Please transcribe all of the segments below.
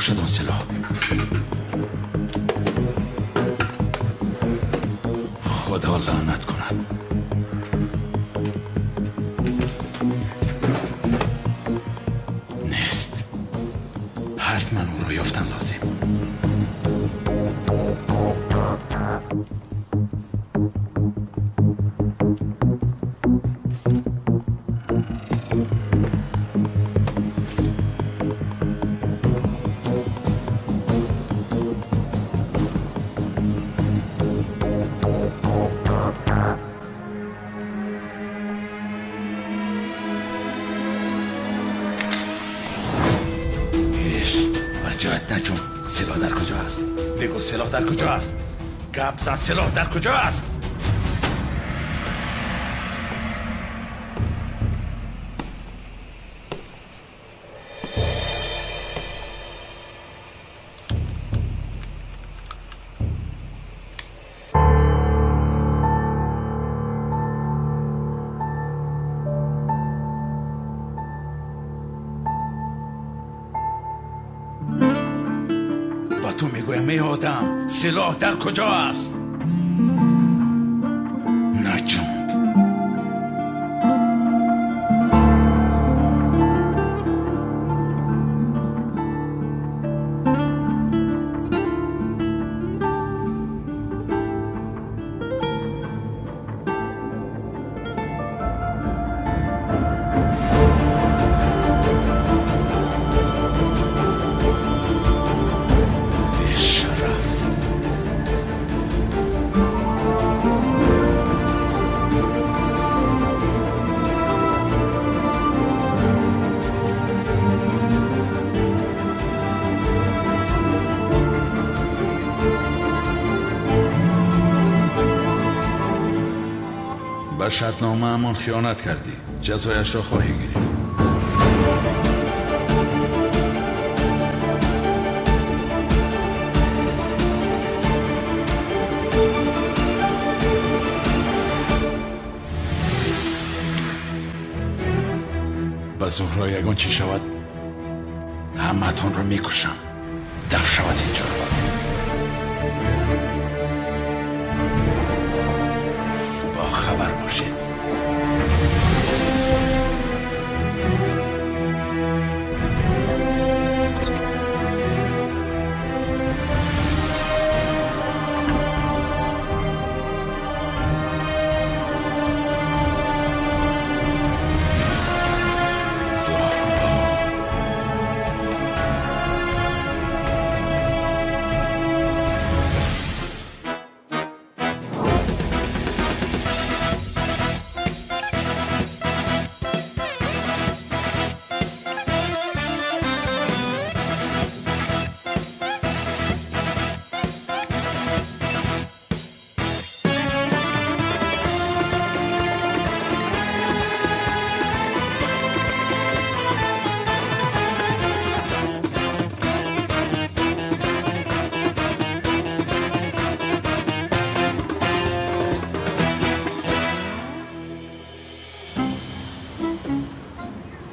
باشد آن سلاح؟ خدا لعنت کند. نیست. حتما او را یافتن لازم. سلاح در کجا است؟ بگو سلاح در کجا است؟ گپ زن، سلاح در کجا است؟ تو میگویم ای آدم، سلاح در کجا است؟ نجنب. به شرطنامه همان خیانت کردی، جزایش را خواهی گرفت. به زهرا یگان چی شود همه‌تان را میکشم. دفع شود اینجا. با خبر باشید.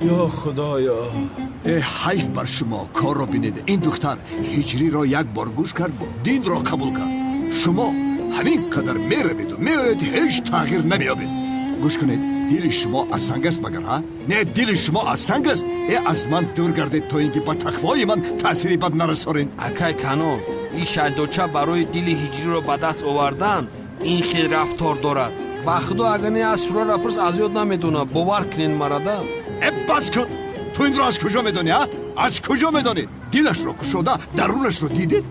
یا خدایا، ای حیف بر شما، کار را بینید. این دختر هجری را یک بار گوش کرد، دین را قبول کرد. شما همین قدر میروید و میآید، هیچ تغییر نمیابید. گوش کنید، دل شما از سنگ است مگر؟ ها؟ نه، دل شما از سنگ است. ای از من دور گردید تا اینکه با تقوای من تاثیری بد نرسانید. اکای کانون، این شیدوچه برای دل هجری را به دست آوردن این خیلی رفتار دارد. با خدا اگر نه از سوره را پرس از یاد نمیدونه. باور کنین مرا. ای بس کن! تو این را از کجا میدانی؟ ها؟ از کجا میدانی؟ دلش را کشوده، درونش را دیدید؟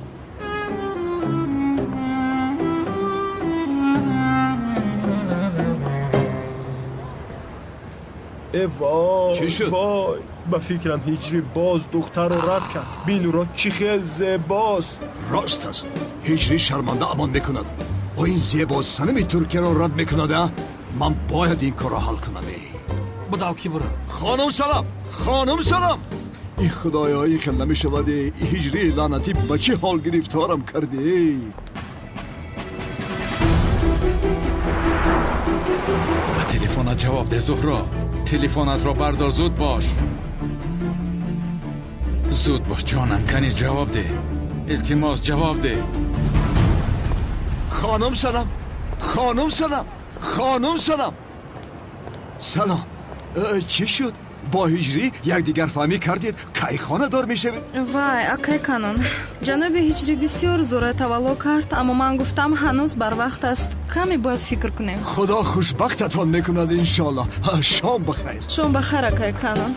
ای وای، چی شد؟ وای، به فکرم هجری باز دختر را رد کرد. بین را چی خیلی زیباست. راست است، هجری شرمنده امان میکند. با این زیبا صنم ترکیه را رد میکند. من باید این کار را حل کنم. بداو کی برو. خانم سلام، خانم سلام. ای خدایا، این خیلی نمیشود. هجری لعنتی به چه حال گرفتارم کردی؟ به تلفنت جواب ده زهرا. تلفنت را بردار، زود باش. Зуд бош ҷонам, кани ҷавоб деҳ. Илтимос, ҷавоб деҳ. Хонум Санам, хонум Санам, хонум Санам. Салом. Чӣ шуд? Бо ҳиҷрӣ якдигарфаҳмӣ кардед, кай хонадор мешавед? Вай, акай Канон, ҷаноби ҳиҷрӣ бисёр зӯра тавалло кард, аммо ман гуфтам ҳанӯз барвақт аст, каме бояд фикр кунем. Худо хушбахтатон мекунад, иншоаллоҳ. Шом бахайр. Шом бахайр, акай Канон.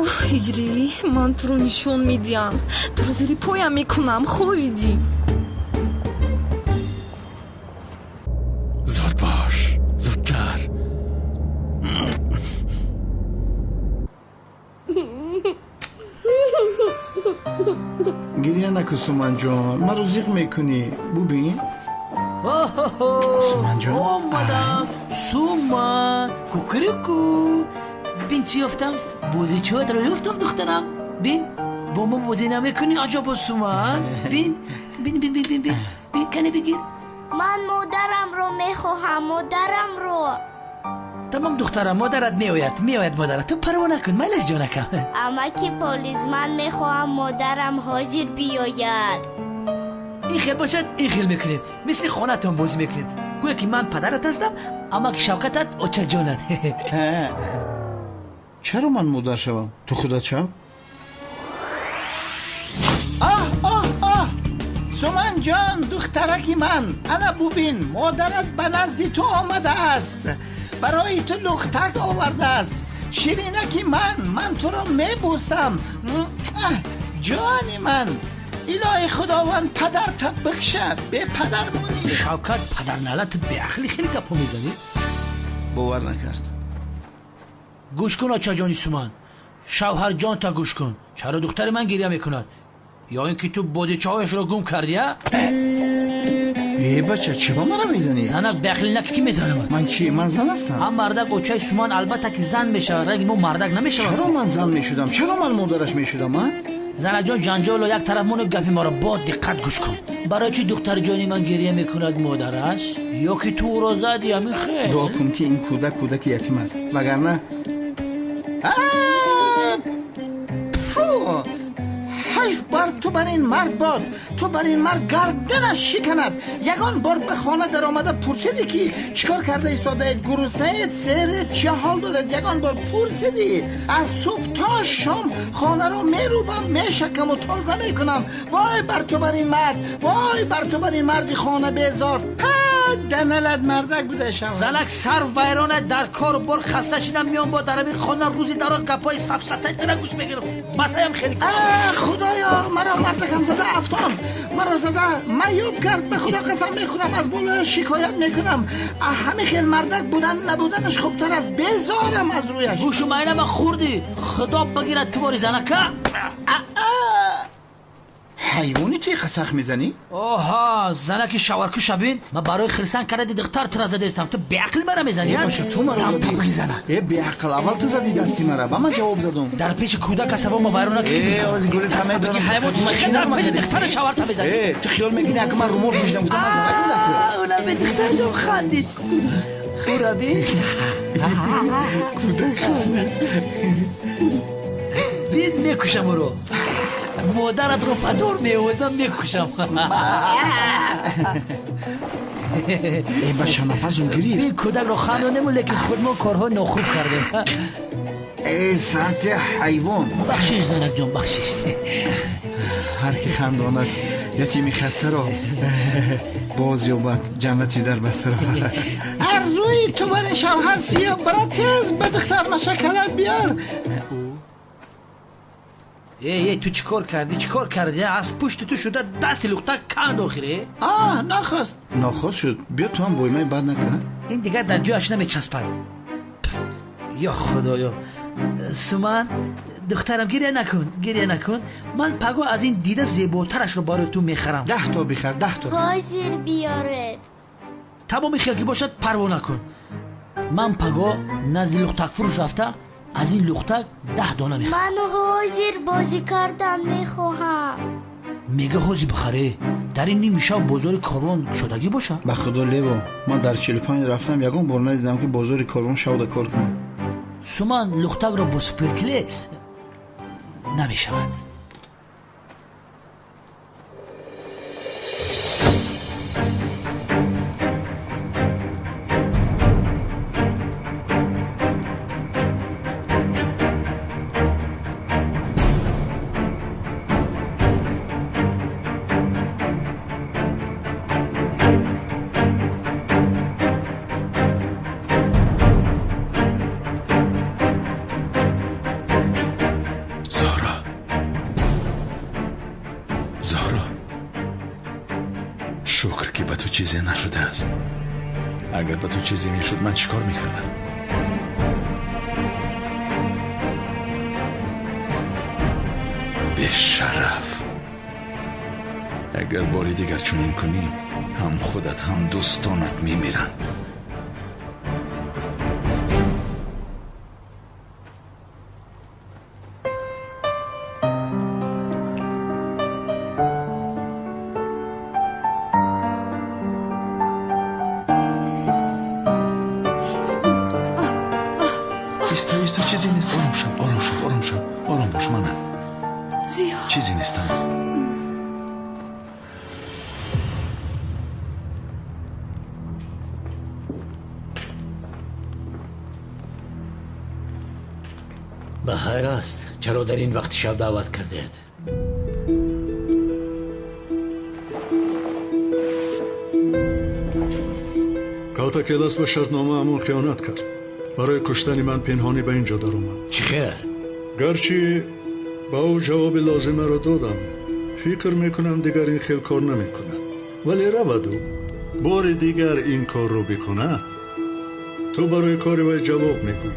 Оҳ, ҳиҷрӣ, ман туро нишон медиҳам, туро зери поям мекунам, ховидӣ. Зуд бош, зудтар. Гирья накун, Суманҷон, маро зиқ мекунӣ. Бубин. Суманҷон, омадам. Суман, кукуруку. Бин чӣ ёфтам? Бозичаҳоятро ёфтам, духтарам. Бин, бо мо бозӣ намекунӣ, аҷабо, Суман. Бин, бин, бин, бин, бин, бин, бин, кане бигир. Ман модарамро мехоҳам, модарамро. Тамом, духтарам, модарат меояд, меояд модарат. Ту парво накун, майлаш ҷонакам. Амаки полис, ман мехоҳам модарам ҳозир биёяд. Ин хел бошад, ин хел мекунем. Мисли хонатон бозӣ мекунем. Гӯё ки ман падарат ҳастам, амаки Шавкатат очаҷонат. Чаро ман модар шавам? Ту худат шав. Оҳ, оҳ, оҳ! Суманҷон, духтараки ман, ана бубин, модарат ба назди ту омадааст. Барои ту лухтак овардааст. Ширинаки ман, ман туро мебӯсам. Ҷони ман, илоҳи Худованд падарта бикша, бепадар монӣ. Шавкат, падарналат, ту беақлӣ, хеле гапҳо мезанӣ. Бовар накард. Гӯш кун, очаҷони Суман, шавҳарҷонта гӯш кун. Чаро духтари ман гирья мекунад? Ё ин ки ту бозичаҳояшро гум кардӣ, а? Э, бача, чӣ ба мара мезанӣ? Занак, беақлӣ наки, ки мезанам. Ман чӣ, ман зан ҳастам? Ҳам мардак очаи Суман албатта ки зан мешавад, ранги мо мардак намешавад. Чаро ман зан мешудам? Чаро ман модараш мешудам, а? Занакҷон, ҷанҷоло як тараф мону гапи моро бо диққат гӯш кун. Барои чӣ духтариҷони ман гирья мекунад модараш? Ё ки ту ӯро задӣ, ҳамин хел? Дуо кун, ки ин кӯдак кӯдаки ятим аст, вагарна фу! Ҳайф бар ту, бар ин мард бод. Ту бар ин мард гарданаш шиканад. Ягон бор ба хона даромада пурсидӣ, ки чӣ кор карда истодаед, гуруснаед, серед, чӣ ҳол доред? Ягон бор пурсидӣ? Аз субҳ то шом хонаро мерӯбам, мешакаму тоза мекунам. Вой бар ту, бар ин мард, вой бар ту, бар ин марди хона безор. Даналат мардак буда шава. Занак, сар вайрона, дар кору бор хаста шидам, меом бо дар ҳамин хона рӯзи дароз гапҳои сафсатаи тура гӯш мегирам. Басаям хеле. Худоё, маро мардакам зада афтон, маро зада маъюб кард. Ба Худо қасам мехӯрам, аз болоя шикоят мекунам. Ҳамин хел мардак будан набуданаш хубтар аст. Безорам аз рӯяш. Гӯшу майнама хӯрдӣ, Худо бигирад тувори занака. Ҳайвони, туи қасах мезанӣ? Оҳа, занаки шаваркуша бин, ман барои хирсан кардади духтар тура задаистам, ту беақли мара мезанӣ? Баша, ту маро задӣ. Занак. Э, беақл, аввал ту задӣ дасти мара, ба ман ҷавоб задум. Дар пеши кӯдак асабома вайрон накунӣ. Э, ози гули тамедонам. Ҳайвон, ту чӣ дар пеши духтари шаварта мезанӣ? Э, ту хиёл мекунӣ, ака ман румол пӯшидам, гуфтам ман занакам да ту. Унаме духтарҷон хандид. Ура бин. Кӯдак хандид. Бин, мекушам ӯро. Модаратро падор меовезам, мекушам. Э, баша, нафасум гирифт. Бин, кӯдакро хандонему, лекин худмо корҳои нохуб кардем. Э, сарти ҳайвон. Бахшиш, занакҷон, бахшиш. Ҳар ки хандонад ятими хастаро, боз ёбад ҷаннати дарбастаро. Ҳар рӯи ту бари шавҳар сиё, бара тез ба духтар машакалат биёр. Эй, эй, ту чӣ кор кардӣ, чӣ кор кардӣ? Аз пушти ту шуда дасти лухтак канд охире. А, нахост, нохост шуд. Биё, ту ҳам воймаи бад накун. Ин дигар дар ҷояш намечаспад. Ё Худоё! Суман, духтарам, гиря накун, гиря накун. Ман паго аз ин дида зеботарашро барои ту мехарам. 10 то бихар, 10 то. Ҳозир биёред. Тамоми хел ки бошад, парво накун. Ман паго назди лухтакфурӯш рафта, аз ин лухтак 10 дона мехарам. Ман ҳозир бозӣ кардан мехоҳам. Мега ҳозир бихарӣ? Дар ин ними шаб бозори Корвон кушодагӣ бошад? Ба Худо, лево, ман дар 45 рафтам, ягон бор надидам, ки бозори Корвон шавда кор кунад. Суман, лухтакро бо суперклей Намешавад. Шукр, ки ба ту чизе нашудааст. Агар ба ту чизе мешуд, ман чӣ кор мекардам? Бешараф! Агар бори дигар чунин кунӣ, ҳам худат, ҳам дӯстонат мемиранд. Иста, чизе нест. Ором шав, ором шав, ором шав, ором бош, манам. Зиё. Чизе нест, тамом. Ба хайр аст. Чаро дар ин вақти шаб даъват кардед? Калтакелас ба шартномаамон хиёнат кард. Барои куштани ман пинҳонӣ ба ин ҷо даромад. Чӣ хел? Гарчи ба ӯ ҷавоби лозимаро додам, фикр мекунам дигар ин хел кор намекунад. Вале равад ӯ бори дигар ин корро бикунад, ту барои кори вай ҷавоб мегӯӣ.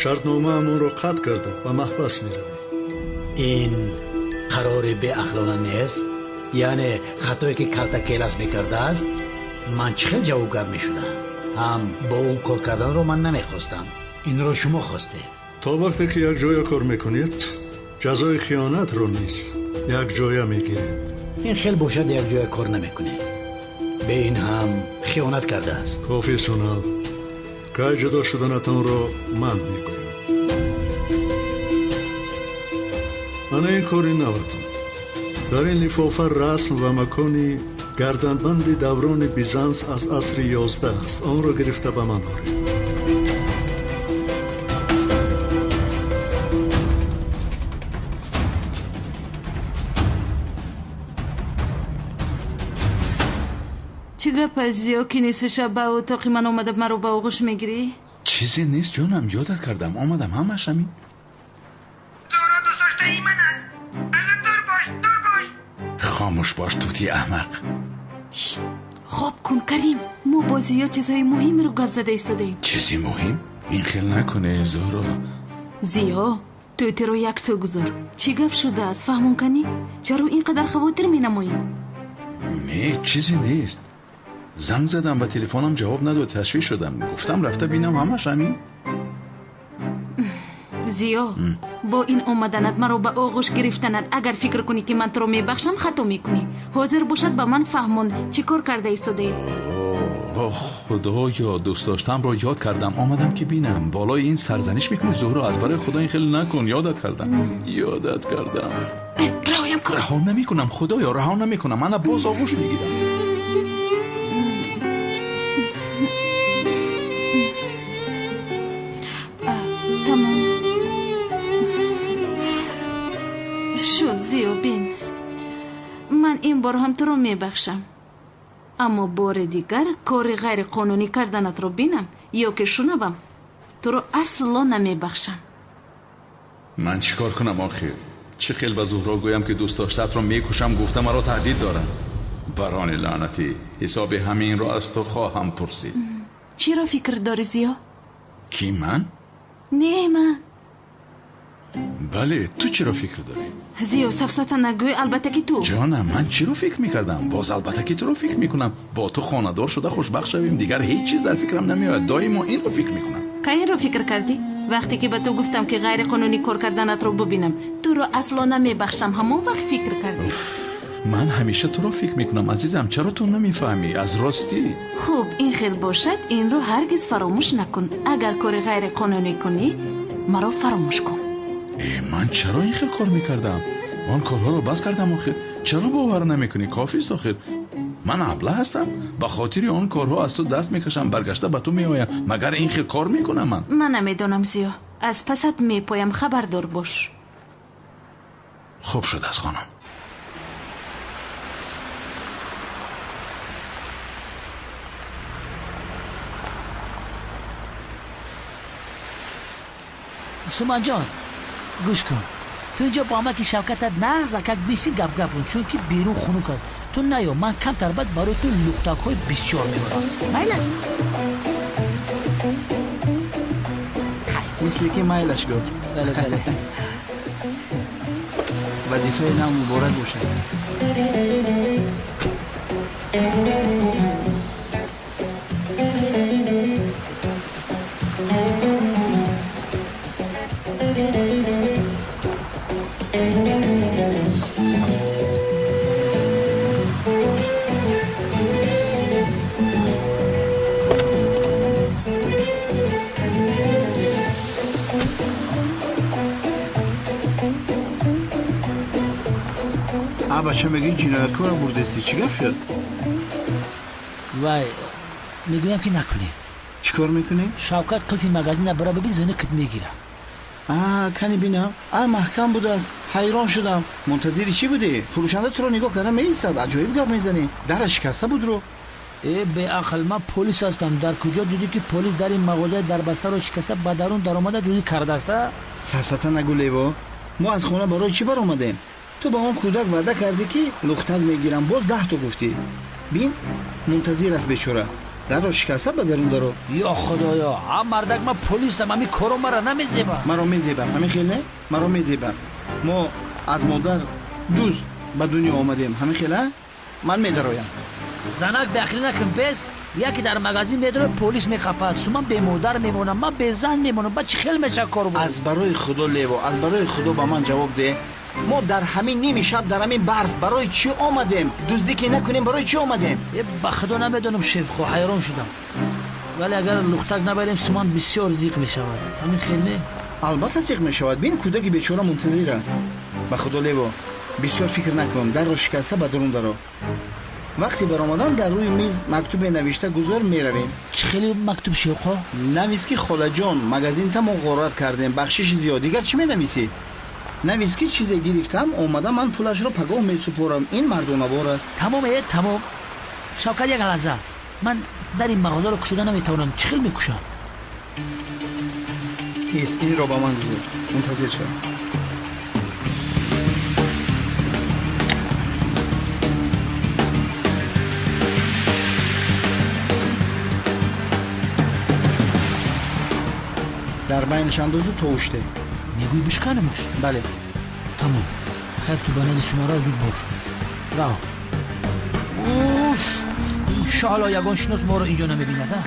Шартномаамонро қатъ карда ба маҳбас меравӣ. Ин қарори беақлона нест? Яъне хатое ки Калтакелас мекардааст, ман чӣ хел ҷавобгар мешудам? Ҳам бо ӯ кор карданро ман намехостам. Инро шумо хостед. То вақте ки якҷоя кор мекунед, ҷазои хиёнатро низ якҷоя мегиред. Ин хел бошад, якҷоя кор намекунед. Бе ин ҳам хиёнат кардааст. Кофӣ, Сунал. Кай ҷудо шуданатонро ман мегӯям. Ана ин кори наватон. Дар ин лифофа расм ва макони гарданбанди даврони Бизанс аз асри 11 аст. Онро гирифта ба ман оред. Чӣ гап аст, Зиё, ки нисфи шаб ба утоқи ман омада маро ба оғӯш мегирӣ? Чизе нест, ҷонам, ёдат кардам, омадам, ҳамаш ҳамин. Зуҳро дӯстдоштаи ман аст. Аз ӯ дур бош, дур бош. Хомӯш бош, тути аҳмақ. Хоб кун, Карим. Мо бо Зиё чизҳои муҳимеро гап зада истодаем. Чизи муҳим? Ин хел накунӣ, Зуҳро. Зиё, тӯтиро як сӯ гузор. Чӣ гап шудааст, фаҳмон канӣ? Чаро ин қадар хавотир менамоӣ? Не, чизе нест. Занг задам, ба телефонам ҷавоб надод, ташвиш шудам. Гуфтам рафта бинам, ҳамаш ҳамин. Зиё, бо ин омаданат маро ба оғӯш гирифтанат, агар фикр кунӣ ки ман туро мебахшам, хато мекунӣ. Ҳозир бошад, ба ман фаҳмон, чӣ кор карда истодаӣ? Худоё, дӯст доштамро ёд кардам, омадам ки бинам. Болои ин сарзаниш мекунӣ, Зуҳро, аз барои худо ин хеле накун. Ёдат кардам, ёдат кардам. Раҳоям кун. Раҳо намекунам, худоё, раҳо намекунам. Мана боз оғӯш мегирам. Тамом шуд, Зиё, бин, ман ин бор ҳам туро мебахшам, аммо бори дигар кори ғайриқонунӣ карданатро бинам ё ки шунавам, туро асло намебахшам. Ман чӣ кор кунам охир? Чӣ хел ба Зуҳро гӯям ки дӯстдоштаатро мекушам, гуфта маро таҳдид дорам? Барони лаънатӣ, ҳисоби ҳаминро аз ту хоҳам пурсид. Чиро фикр дорӣ, Зиё? Ки ман? Не, ман. Бале, ту чиро фикр дорӣ? Зиё, сафсата нагӯй, албатта ки ту. Ҷонам, ман чиро фикр мекардам? Боз албатта ки туро фикр мекунам. Бо ту хонадор шуда хушбахт шавем, дигар ҳеҷ чиз дар фикрам намеояд. Доимо инро фикр мекунам. Кай инро фикр кардӣ? Вақте ки ба ту гуфтам ки ғайриқонунӣ кор карданатро бубинам, туро асло намебахшам, ҳамон вақт фикр кардӣ. Ман ҳамеша туро фикр мекунам, азизам. Чаро ту намефаҳмӣ? Аз ростӣ. Хуб, ин хел бошад, инро ҳаргиз фаромӯш накун. Агар кори ғайриқонунӣ кунӣ, маро фаромӯш кун. Ман чаро ин хел кор мекардам? Он корҳоро бас кардам охир. Чаро бовар намекунӣ? Кофист охир. Ман абла ҳастам. Ба хотири он корҳо аз ту даст мекашам, баргашта ба ту меоям. Магар ин хел кор мекунам ман? Ман намедонам, Зиё. Аз пасат мепоям, хабардор бош. Хуб шудааст, хонум. Суманҷон, гӯш кун. Ту инҷо бо амаки Шавкатат нағзакак бишин, гап-гап кун, чунки берун хунук аст. Ту наё, ман камтар баъд барои ту лухтакҳои бисёр меорам. Майлаш? Мисли ки майлаш гуфт. Бале, бале. Вазифаи нав муборак бошад. Бача мегӯи ҷинояткорам бурдестӣ, чӣ гап шуд? Вай, мегӯям ки накунем. Чӣ кор мекунем? Шавкат қулфи магазина бара бибин, зинакит мегира. А, кани бинам. А, маҳкам будааст. Ҳайрон шудам. Мунтазири чӣ будӣ? Фурӯшанда туро нигоҳ карда меистад. Аҷоиб гап мезанӣ. Дара шикаста буд рӯ. Э, беақл, ман полис ҳастам. Дар куҷо дидӣ ки полис дари мағозаи дарбастаро шикаста ба дарун даромада дуздӣ кардааст? Сафсата нагӯ, Лево. Мо аз хона барои чӣ баромадем? Ту ба он кӯдак ваъда кардӣ ки лухтак мегирам, боз 10 то гуфтӣ. Бин, мунтазир аст бечора. Дарро шикаста ба дарун даро. Ё худоё, ҳа мардак, ман полисам, ҳамин коро мара намезебам. Маро мезебам, ҳамин хел не? Маро мезебам. Мо аз модар дӯст ба дунё омадем, ҳамин хел, а? Ман медароям. Занак, беақлӣ накун, бест. Яке дар магазин медарояд, полис мехапад. Суман бемодар мемонам, ман безан мемонам. Ба чӣ хел мешавад кор бо? Аз барои худо, Лево, аз барои худо ба ман ҷавоб деҳ. Мо дар ҳамин ними шаб дар ҳамин барф барои чӣ омадем? Дуздӣ ки накунем, барои чӣ омадем? Ба худо намедонам, шефхо, ҳайрон шудам. Вале агар лухтак набарем, суман бисёр зиқ мешавад. Ҳамин хел не? Албатта зиқ мешавад. Бин, кӯдаки бечора мунтазир аст. Ба худо, Лево, бисёр фикр накун. Дарро шикаста ба дарун даро. Вақти баромадан дар рӯи миз мактубе навишта гузор, меравем. Чӣ хеле мактуб, шевқо? Навис ки холаҷон, магазинта мо ғорат кардем, бахшиши зиёд. Дигар чӣ менависӣ? Навис ки чизе гирифтам, омада ман пулашро пагоҳ месупорам. Ин мардонавор аст. Тамом, э, тамом. Шавкат, як лаҳза. Ман дар ин мағозаро кушода наметавонам. Чӣ хел мекушам? Ис, инро ба ман гузор. Мунтазир шав. Дар байнаш андозу товуште. Мегӯй бишканамаш? Бале. Тамом. Хайр, ту ба назди Сумара зуд бош. Рав. Уф! Иншоалло ягон шинос моро инҷо намебинад, а?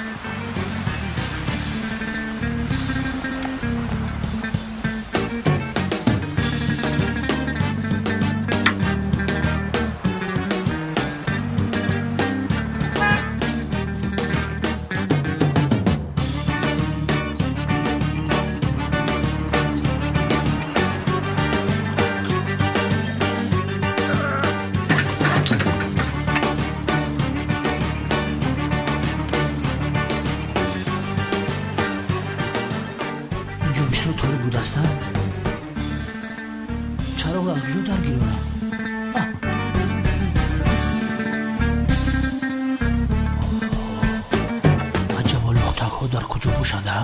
Инҷо бисёр торик будааст, а? Чароғро аз куҷо даргирёнам? Аҷабо, лухтакҳо дар куҷо бошанд, а?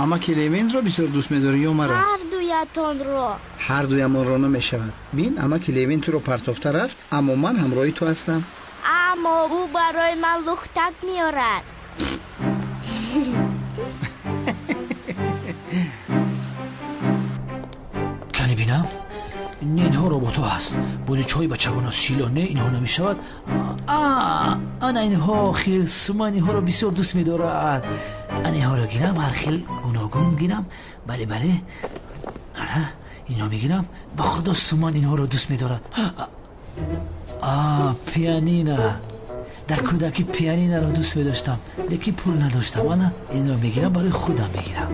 Амаки Левентро бисёр дӯст медорӣ ё маро? Ҳардуятонро. Ҳардуямонро намешавад. Бин, амаки Левин туро партофта рафт, аммо ман ҳамроҳи ту ҳастам. Аммо ӯ барои ман лухтак меорад. Кани бинам, не, инҳо роботҳо ҳаст, бозичаҳои бачагона, сило, не, инҳо намешавад. Ана инҳо хел, Суман инҳоро бисёр дӯст медорад. Ана инҳоро гирам, ҳар хел гуногун гирам. Бале, бале, ана инро мегирам. Ба худо, Суман инҳоро дӯст медорад. А, пианина. Дар кӯдакӣ пианинаро дӯст медоштам, лекин пул надоштам. Ана инро мегирам, барои худам мегирам.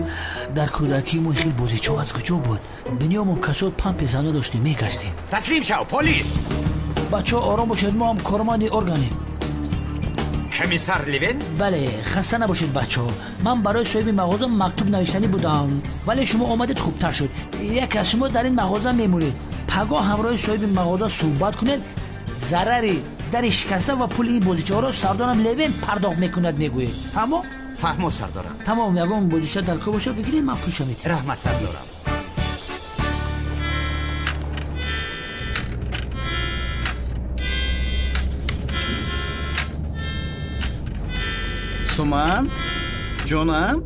Дар кӯдакӣ мо хел бозичо аз куҷо буд? Дунёмон кашод, пампезано доштем, мегаштем. Таслим шав, полис! Бачаҳо, ором бошед, мо ҳам корманди органем. Комиссар Левен? Бале, хаста набошед, бачаҳо. Ман барои соҳиби мағоза мактуб навиштанӣ будам, вале шумо омадед, хубтар шуд. Яке аз шумо дар ин мағоза мемонед. Пагоҳ ҳамроҳи соҳиби мағоза суҳбат кунед. Зарари дари шикаста ва пули ин бозичаҳоро сардорам Левен пардохт мекунад, мегӯед. Фаҳмо? Фаҳмо, сардорам. Тамом, ягон бозича дар кор боша, бигиред, ман пулша медиҳам. Раҳмат, сардорам. Суман, ҷонам,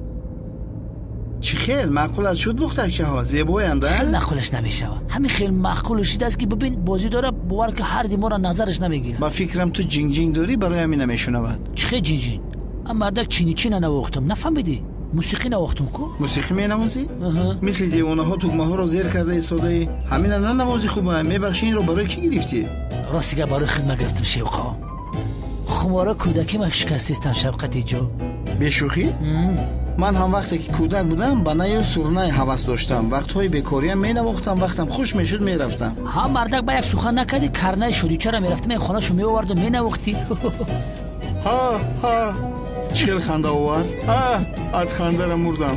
чӣ хел маъқулат шуд лухтакчаҳо? Зебоянд, а? Хел маъқулаш намешавад. Ҳамин хел маъқул шудааст, ки бибин, бозӣ дора, бовар ки ҳар димора назараш намегирад. Ба фикрам, ту ҷинг-ҷинг дорӣ, барои ҳамин намешунавад. Чӣ хел ҷинг-ҷинг? А мардак чини-чи нанавохтам, нафаҳмидӣ? Мусиқӣ навохтам ку? Мусиқӣ менавозӣ? Мисли девонаҳо тугмаҳоро зер карда истодаӣ. Ҳамина нанавозӣ хуба. Мебахшӣ, инро барои кӣ гирифтӣ? Рости гап, барои хидмат гирифтам, шевқо. Хумора кӯдакима шикастистам, шавқати ҷо. Бешӯхӣ? Ман ҳам вақте ки кӯдак будам, ба наю сурнай ҳавас доштам. Вақтҳои бекориям менавохтам, вақтам хуш мешуд, мерафтам. Ҳа, мардак, ба як сухан накардӣ, карнаи шодичара мерафтам, як хонашу меовардам, менавохтӣ. Ҳа, ҳа, чӣ хел ханда овард. Ҳа, аз хандара мурдам.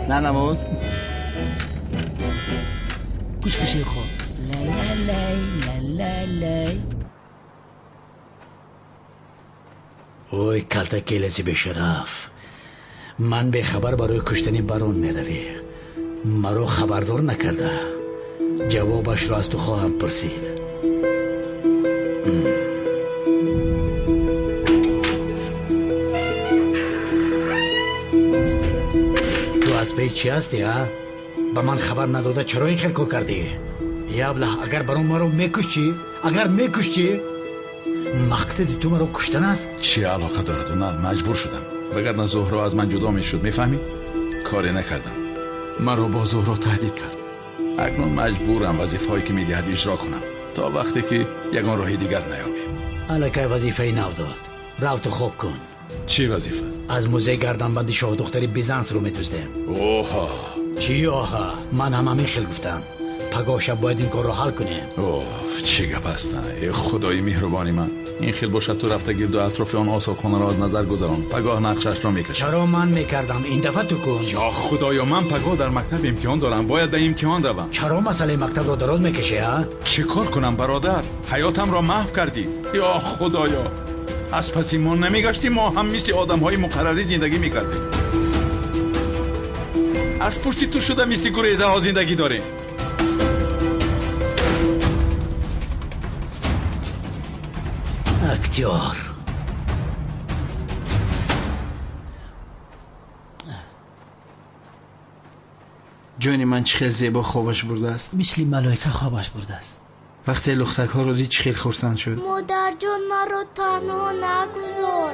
Нанавоз. Гӯш кун, шевқо. Лалалай, лалалай. Ой, калта келаси бешараф, ман бехабар барои куштани барон меравӣ, маро хабардор накарда. Ҷавобашро аз ту хоҳам пурсид. Ту аз пей чӣ ҳастӣ, а? Ба ман хабар надода чаро ин хел кор кардӣ? Я аблаҳ, агар барон маро мекушт чӣ? Агар мекушт чӣ? Мақсади ту маро куштан аст? Чӣ алоқа дорад? На, маҷбур шудам, вагарна Зуҳро аз ман ҷудо мешуд, мефаҳмӣ? Коре накардам. Маро бо Зуҳро таҳдид кард. Акнун маҷбурам вазифаҳое ки медиҳад иҷро кунам, то вақте ки ягон роҳи дигар наёбем. Аллакай вазифаи нав дод. Рав, ту хоб кун. Чӣ вазифа? Аз музей гарданбанди шоҳдухтари Бизансро медуздем. Оҳо! Чӣ оҳа? Ман ҳам ҳамин хел гуфтам. Пагоҳ шаб бояд ин корро ҳал кунем. Оф, чӣ гап аст, э худои меҳрубони ман! Ин хел бошад, ту рафта гирду атрофи он осорхонаро аз назар гузарон. Пагоҳ нақшашро мекашам. Чаро ман мекардам? Ин дафъа ту кун. Ё худоё, ман пагоҳ дар мактаб имтиҳон дорам, бояд ба имтиҳон равам. Чаро масъалаи мактабро дароз мекашӣ, а? Чӣ кор кунам, бародар? Ҳаётамро маҳв кардӣ. Ё худоё, аз паси мо намегаштӣ, мо ҳам мисли одамҳои муқаррарӣ зиндагӣ мекардем. Аз пушти ту шуда мисли гурезаҳо зиндагӣ дорем. Актёр. Ҷони ман, чӣ хел зебо хобаш бурдааст. Мисли малоика хобаш бурдааст. Вақте лухтакҳоро дид, чӣ хел хурсанд шуд. Модарҷон, маро танҳо нагузор.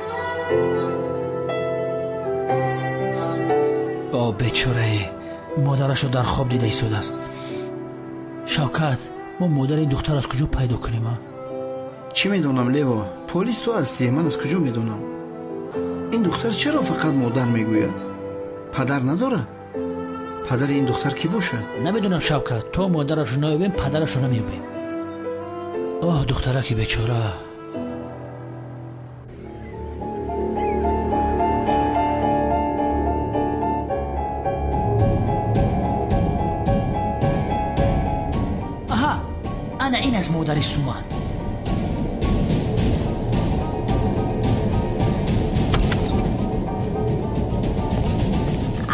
О, бечорае, модарашро дар хоб дида истодааст. Шавкат, мо модари ин духтар аз куҷо пайдо кунем, а? Чӣ медонам, Лево? Полис ту ҳастӣ, ман аз куҷо медонам? Ин духтар чаро фақат модар мегӯяд? Падар надорад? Падари ин духтар кӣ бошад? Намедонам, Шавкат, то модарашро наёбем, падарашро намеёбем. Оҳ, духтараки бечора. Аҳа, ана ин аст модари Суман.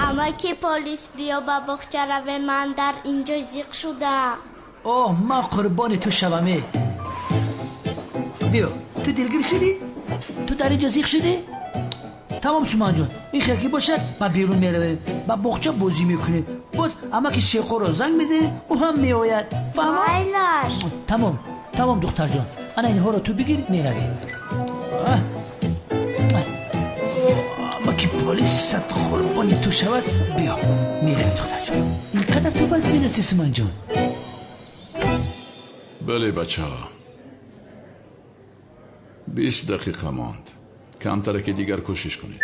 Амаки полис, биё ба боғча равем, ман дар инҷо зиқ шудам. Оҳ, ман қурбони ту шаваме. Биё, ту дилгир шудӣ? Ту дар инҷо зиқ шудӣ? Тамом, Суманҷон, ин хел ки бошад, ба берун меравем, ба боғча бозӣ мекунем. Боз амаки Шеқоро занг мезанем, ӯ ҳам меояд. Фаҳмо? Майлаш. Тамом, тамом, духтарҷон, ана инҳоро ту бигир, меравем. Амаки полис сад қурбони ту шавад. Биё, меравем, духтарҷон. Ин қадар ту вазмин ҳастӣ, Суманҷон? Бале, бачаҳо. 20 дақиқа монд. Камтаре ки дигар кӯшиш кунед.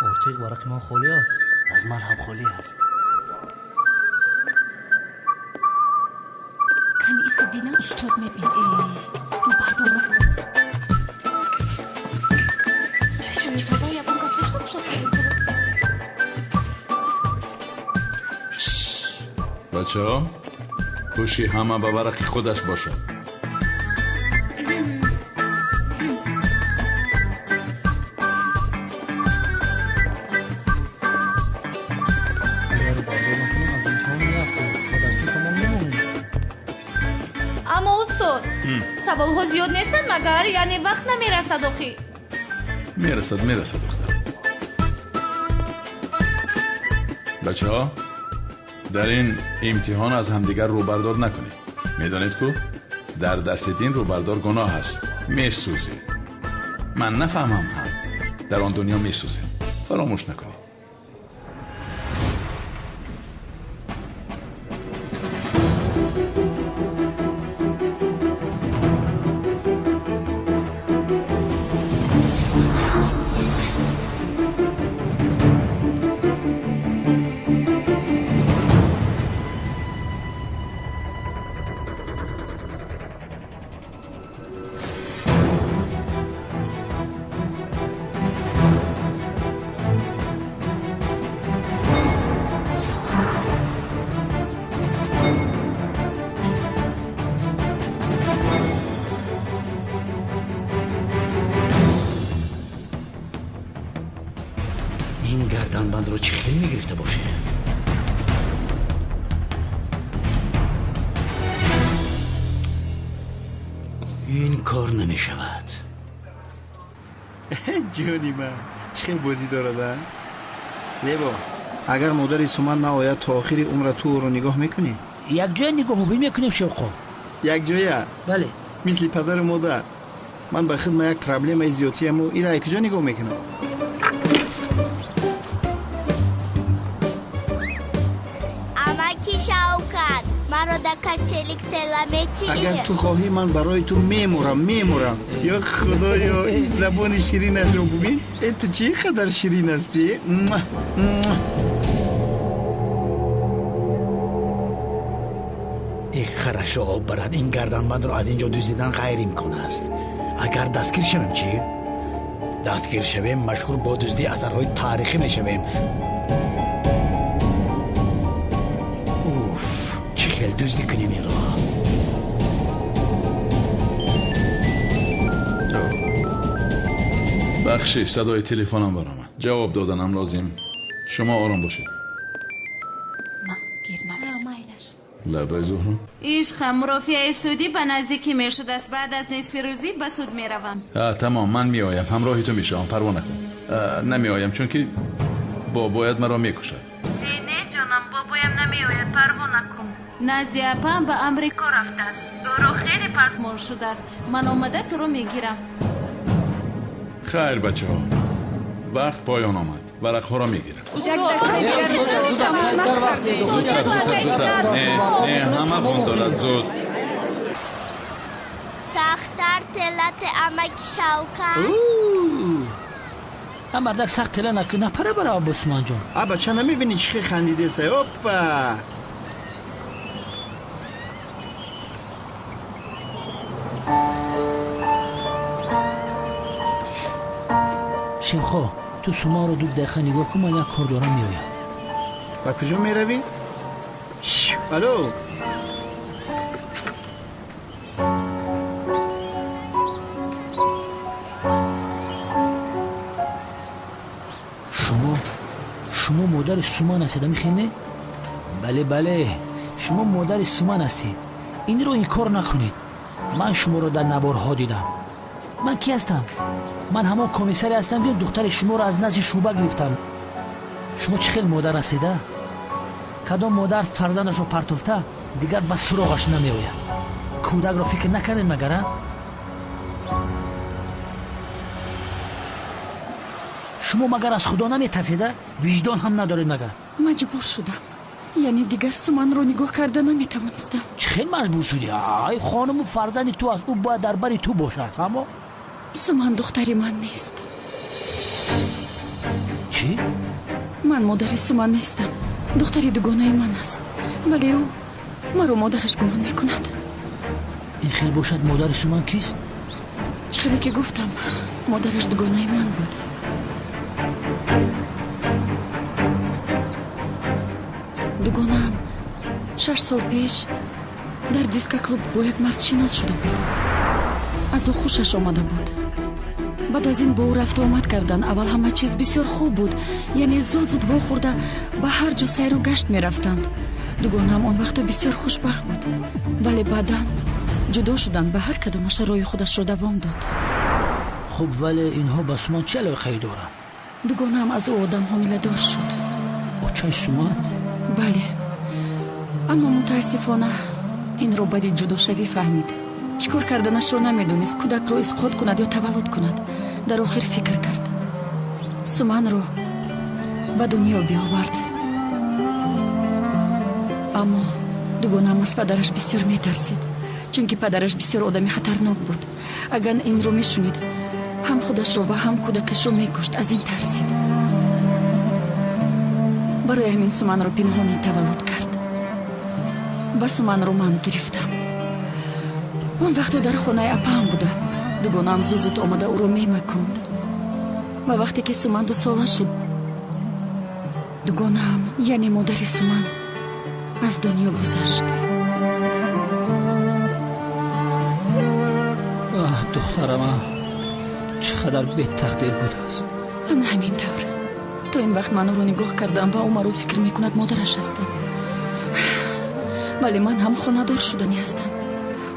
Ортиқ варақи ман холӣ аст. Аз ман ҳам холӣ аст. Кани иста бинам, устод мебинад. Рӯ бардор накун. Баба, ягон кас дошта бошад? Бачаҳо, ҳуши ҳама ба варақи худаш бошад. Агар рӯ бардор накунем, аз имтиҳон меафтем ва дар синфамон мемонем. Аммо устод, саволҳо зиёд нестанд магар? Яъне вақт намерасад охӣ? Мерасад, мерасад, духтар. Бачаҳо, дар ин имтиҳон аз ҳамдигар рӯбардор накунед. Медонед ку дар дарси дин рӯбардор гуноҳ аст. Месӯзед. Ман нафаҳмам ҳам, дар он дунё месӯзед. Фаромӯш накунед. Ин гарданбандро чӣ хел мегирифта боше? Ин кор намешавад. Ҷони ман, чӣ хел бозӣ дорад, а? Лебо, агар модари Суман наояд, то охири умра ту ӯро нигоҳ мекунӣ? Якҷоя нигоҳубин мекунем, Шевқо. Якҷоя? Бале. Мисли падару модар. Ман ба хидма як проблемаи зиёдтияму ира куҷо нигоҳ мекунам? Амаки Шавкат, маро дар качелик тела метиҳӣ? Агар ту хоҳӣ, ман барои ту мемурам, мемурам. Ё худоё, ин забони ширинашро бубин. Э, ту чӣ қадар ширин ҳастӣ? Муа, муа. Ин харашро об барад, ин гарданбандро аз ин ҷо дуздидан ғайриимкон аст. Агар дастгир шавем чӣ? Дастгир шавем, машҳур бо дуздии асарҳои таърихӣ мешавем. Уф, чӣ хел дуздӣ кунем инро? Бахшиш, садои телефонам баромад. Ҷавоб доданам лозим. Шумо ором бошед. Гир навис. Майлаш. Лабай, Зуҳро. Ишқам, мурофиаи судӣ ба наздикӣ мешудааст. Баъд аз нисфи рӯзӣ ба суд меравам. Тамом, ман меоям, ҳамроҳи ту мешавам, парво накун. Намеоям, чунки бобоят маро мекушад. Не, не, ҷонам, бобоям намеояд, парво накун. Назди апаам ба Амрико рафтааст. Ӯро хеле пазмон шудааст. Ман омада туро мегирам. Хайр, бачаҳо, вақт поён омад. Варақҳоро мегирам. Зудтар, зудтар, зудтар. Не, не, ҳама вон дорад, зуд. Сахттар телате, амаки Шавкат. А мардак сахт тела накун, напара бара Аббосуманҷон. А бача, намебинӣ чӣ хел хандидеста? Оппа! Шевхо, ту Суманро 2 дақиқа нигоҳ кун, ман як кор дорам, меоям. Ба куҷо меравӣ? Алло! Шумо модари Суман ҳастед, амихел не? Бале, бале, шумо модари Суман ҳастед. Инро инкор накунед. Ман шуморо дар наворҳо дидам. Ман кӣ ҳастам? Ман ҳамон комиссаре ҳастам, ки духтари шуморо аз назди шӯъба гирифтам. Шумо чӣ хел модар ҳастед, а? Кадом модар фарзандашро партофта дигар ба суроғаш намеояд? Кӯдакро фикр накардед магар, а? Шумо магар аз Худо наметарсед, а? Виҷдон ҳам надоред магар? Маҷбур шудам. Яъне дигар Суманро нигоҳ карда наметавонистам. Чӣ хел маҷбур шудӣ? Ай, хонуму фарзанди ту аст, ӯ бояд дар бари ту бошад, фаҳмо? Суман духтари ман нест. Чӣ? Ман модари Суман нестам. Духтари дугонаи ман аст, вале ӯ маро модараш гумон мекунад. Ин хел бошад, модари Суман кист? Чӣ хеле ки гуфтам, модараш дугонаи ман буд. Дугонаам 6 сол пеш дар дискоклуб бо як мард шинос шуда буд. Аз ӯ хушаш омада буд. Баъд аз ин бо ӯ рафту омад кардан. Аввал ҳама чиз бисёр хуб буд, яъне зуд зуд вохӯрда ба ҳар ҷо сайру гашт мерафтанд. Дугонаам он вақто бисёр хушбахт буд, вале баъдан ҷудо шуданд ва ҳар кадомаш роҳи худашро давом дод. Хуб, вале инҳо ба Суман чӣ алоқае доранд? Дугонаам аз ӯ одам ҳомиладор шуд. Очаи Суман? Бале, аммо мутаассифона инро баъди ҷудошавӣ фаҳмид. Чӣ кор карданашро намедонист, кӯдакро исқот кунад ё таваллуд кунад. Дар охир фикр кард, Суманро ба дунё биовард. Аммо дугонаам аз падараш бисёр метарсид, чунки падараш бисёр одами хатарнок буд. Агар инро мешунид, ҳам худашро ва ҳам кӯдакашро мекушт. Аз ин тарсид. Барои ҳамин Суманро пинҳонӣ таваллуд кард ва Суманро ман гирифтам. Он вақто дар хонаи апаам будам. Дугонаам зуд зуд омада ӯро мемаконд. Ва вақте ки Суман 2 сола шуд, дугонаам, яъне модари Суман, аз дунё гузашт. Аҳ, духтарам, чӣ қадар бетақдир будааст. Ана ҳамин тавр. То ин вақт ман ӯро нигоҳ кардам ва ӯ маро фикр мекунад модараш ҳастам. Вале ман ҳам хонадор шуданӣ ҳастам.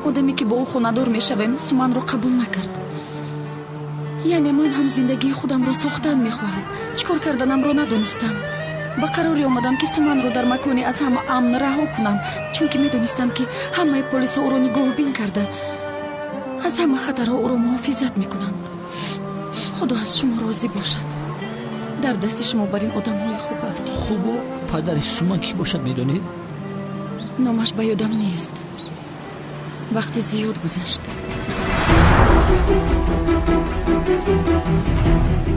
Одаме ки бо ӯ хонадор мешавем, Суманро қабул накард. Яъне ман ҳам зиндагии худамро сохтан мехоҳам. Чӣ кор карданамро надонистам. Ба қароре омадам ки Суманро дар маконе аз ҳама амн раҳо кунам, чунки медонистам ки ҳамаи полисҳо ӯро нигоҳубин карда, аз ҳама хатарҳо ӯро муҳофизат мекунанд. Худо аз шумо розӣ бошад. Дар дасти шумо бар ин одамҳои хуб афтид. Хубу падари Суман кӣ бошад медонед? Номаш ба ёдам нест. Вақти зиёд гузашт.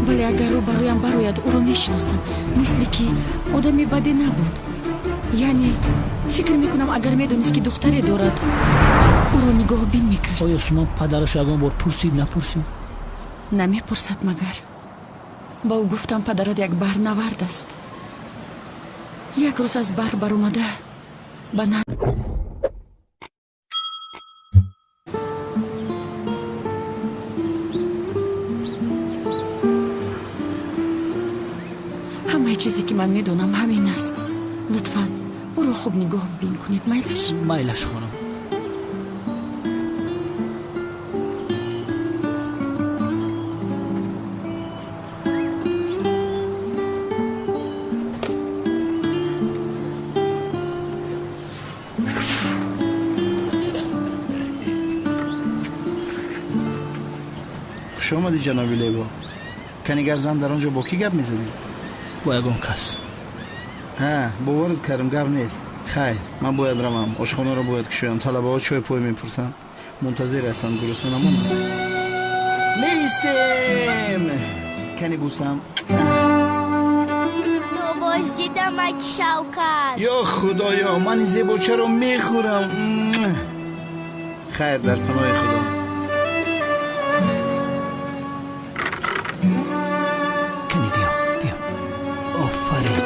Вале агар рӯ бароям барояд, ӯро мешиносам. Мисли ки одами баде набуд. Яъне фикр мекунам, агар медонист ки духтаре дорад, ӯро нигоҳбин мекард. Оё Суман падарашо ягон бор пурсид, напурсид? Намепурсад магар. Ба ӯ гуфтам падарат як баҳрнавард аст. Як рӯз аз баҳр баромада ба ҳамаи чизе ки ман медонам ҳамин аст. Лутфан ӯро хуб нигоҳ бин кунед, майлаш? Майлаш, хонум. Хуш омадӣ, ҷаноби Лево. Кани гап зан, дар он ҷо бо кӣ гап мезадӣ? Бо ягон кас. Ҳа, боварат кардам, гап нест. Хайр, ман бояд равам, ошхонаро бояд кушоям. Талабаҳо чой пой мепурсанд, мунтазир ҳастанд, гурусна намонанд. Меистем. Кани бусам. Ту боз дидамак, Шавкат. Ё Худоё, ман ин зебочаро мехӯрам. Хайр, дар паноҳи Худо. Кани биё, биё. Офарин.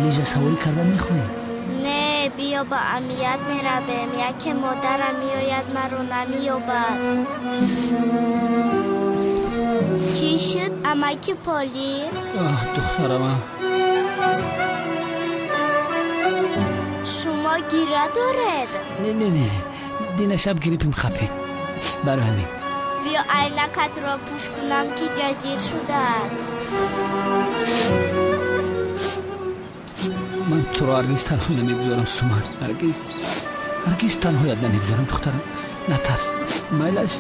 Лижа саворӣ кардан мехоҳӣ? Не, биё ба амният меравем. Яке модарам меояд, маро намеёбад. Чӣ шуд, амаки полис? Аҳ, духтарам. Шумо гира доред? Не, не, не. Дина шаб гриппим хапид. Барои ҳамин. Биё айнакатро пӯш кунам, ки ҷазир шудааст. Ман туро ҳаргиз танҳо намегузорам, Суман. Ҳаргиз, ҳаргиз танҳоят намегузорам, духтарам. Натарс, майлаш.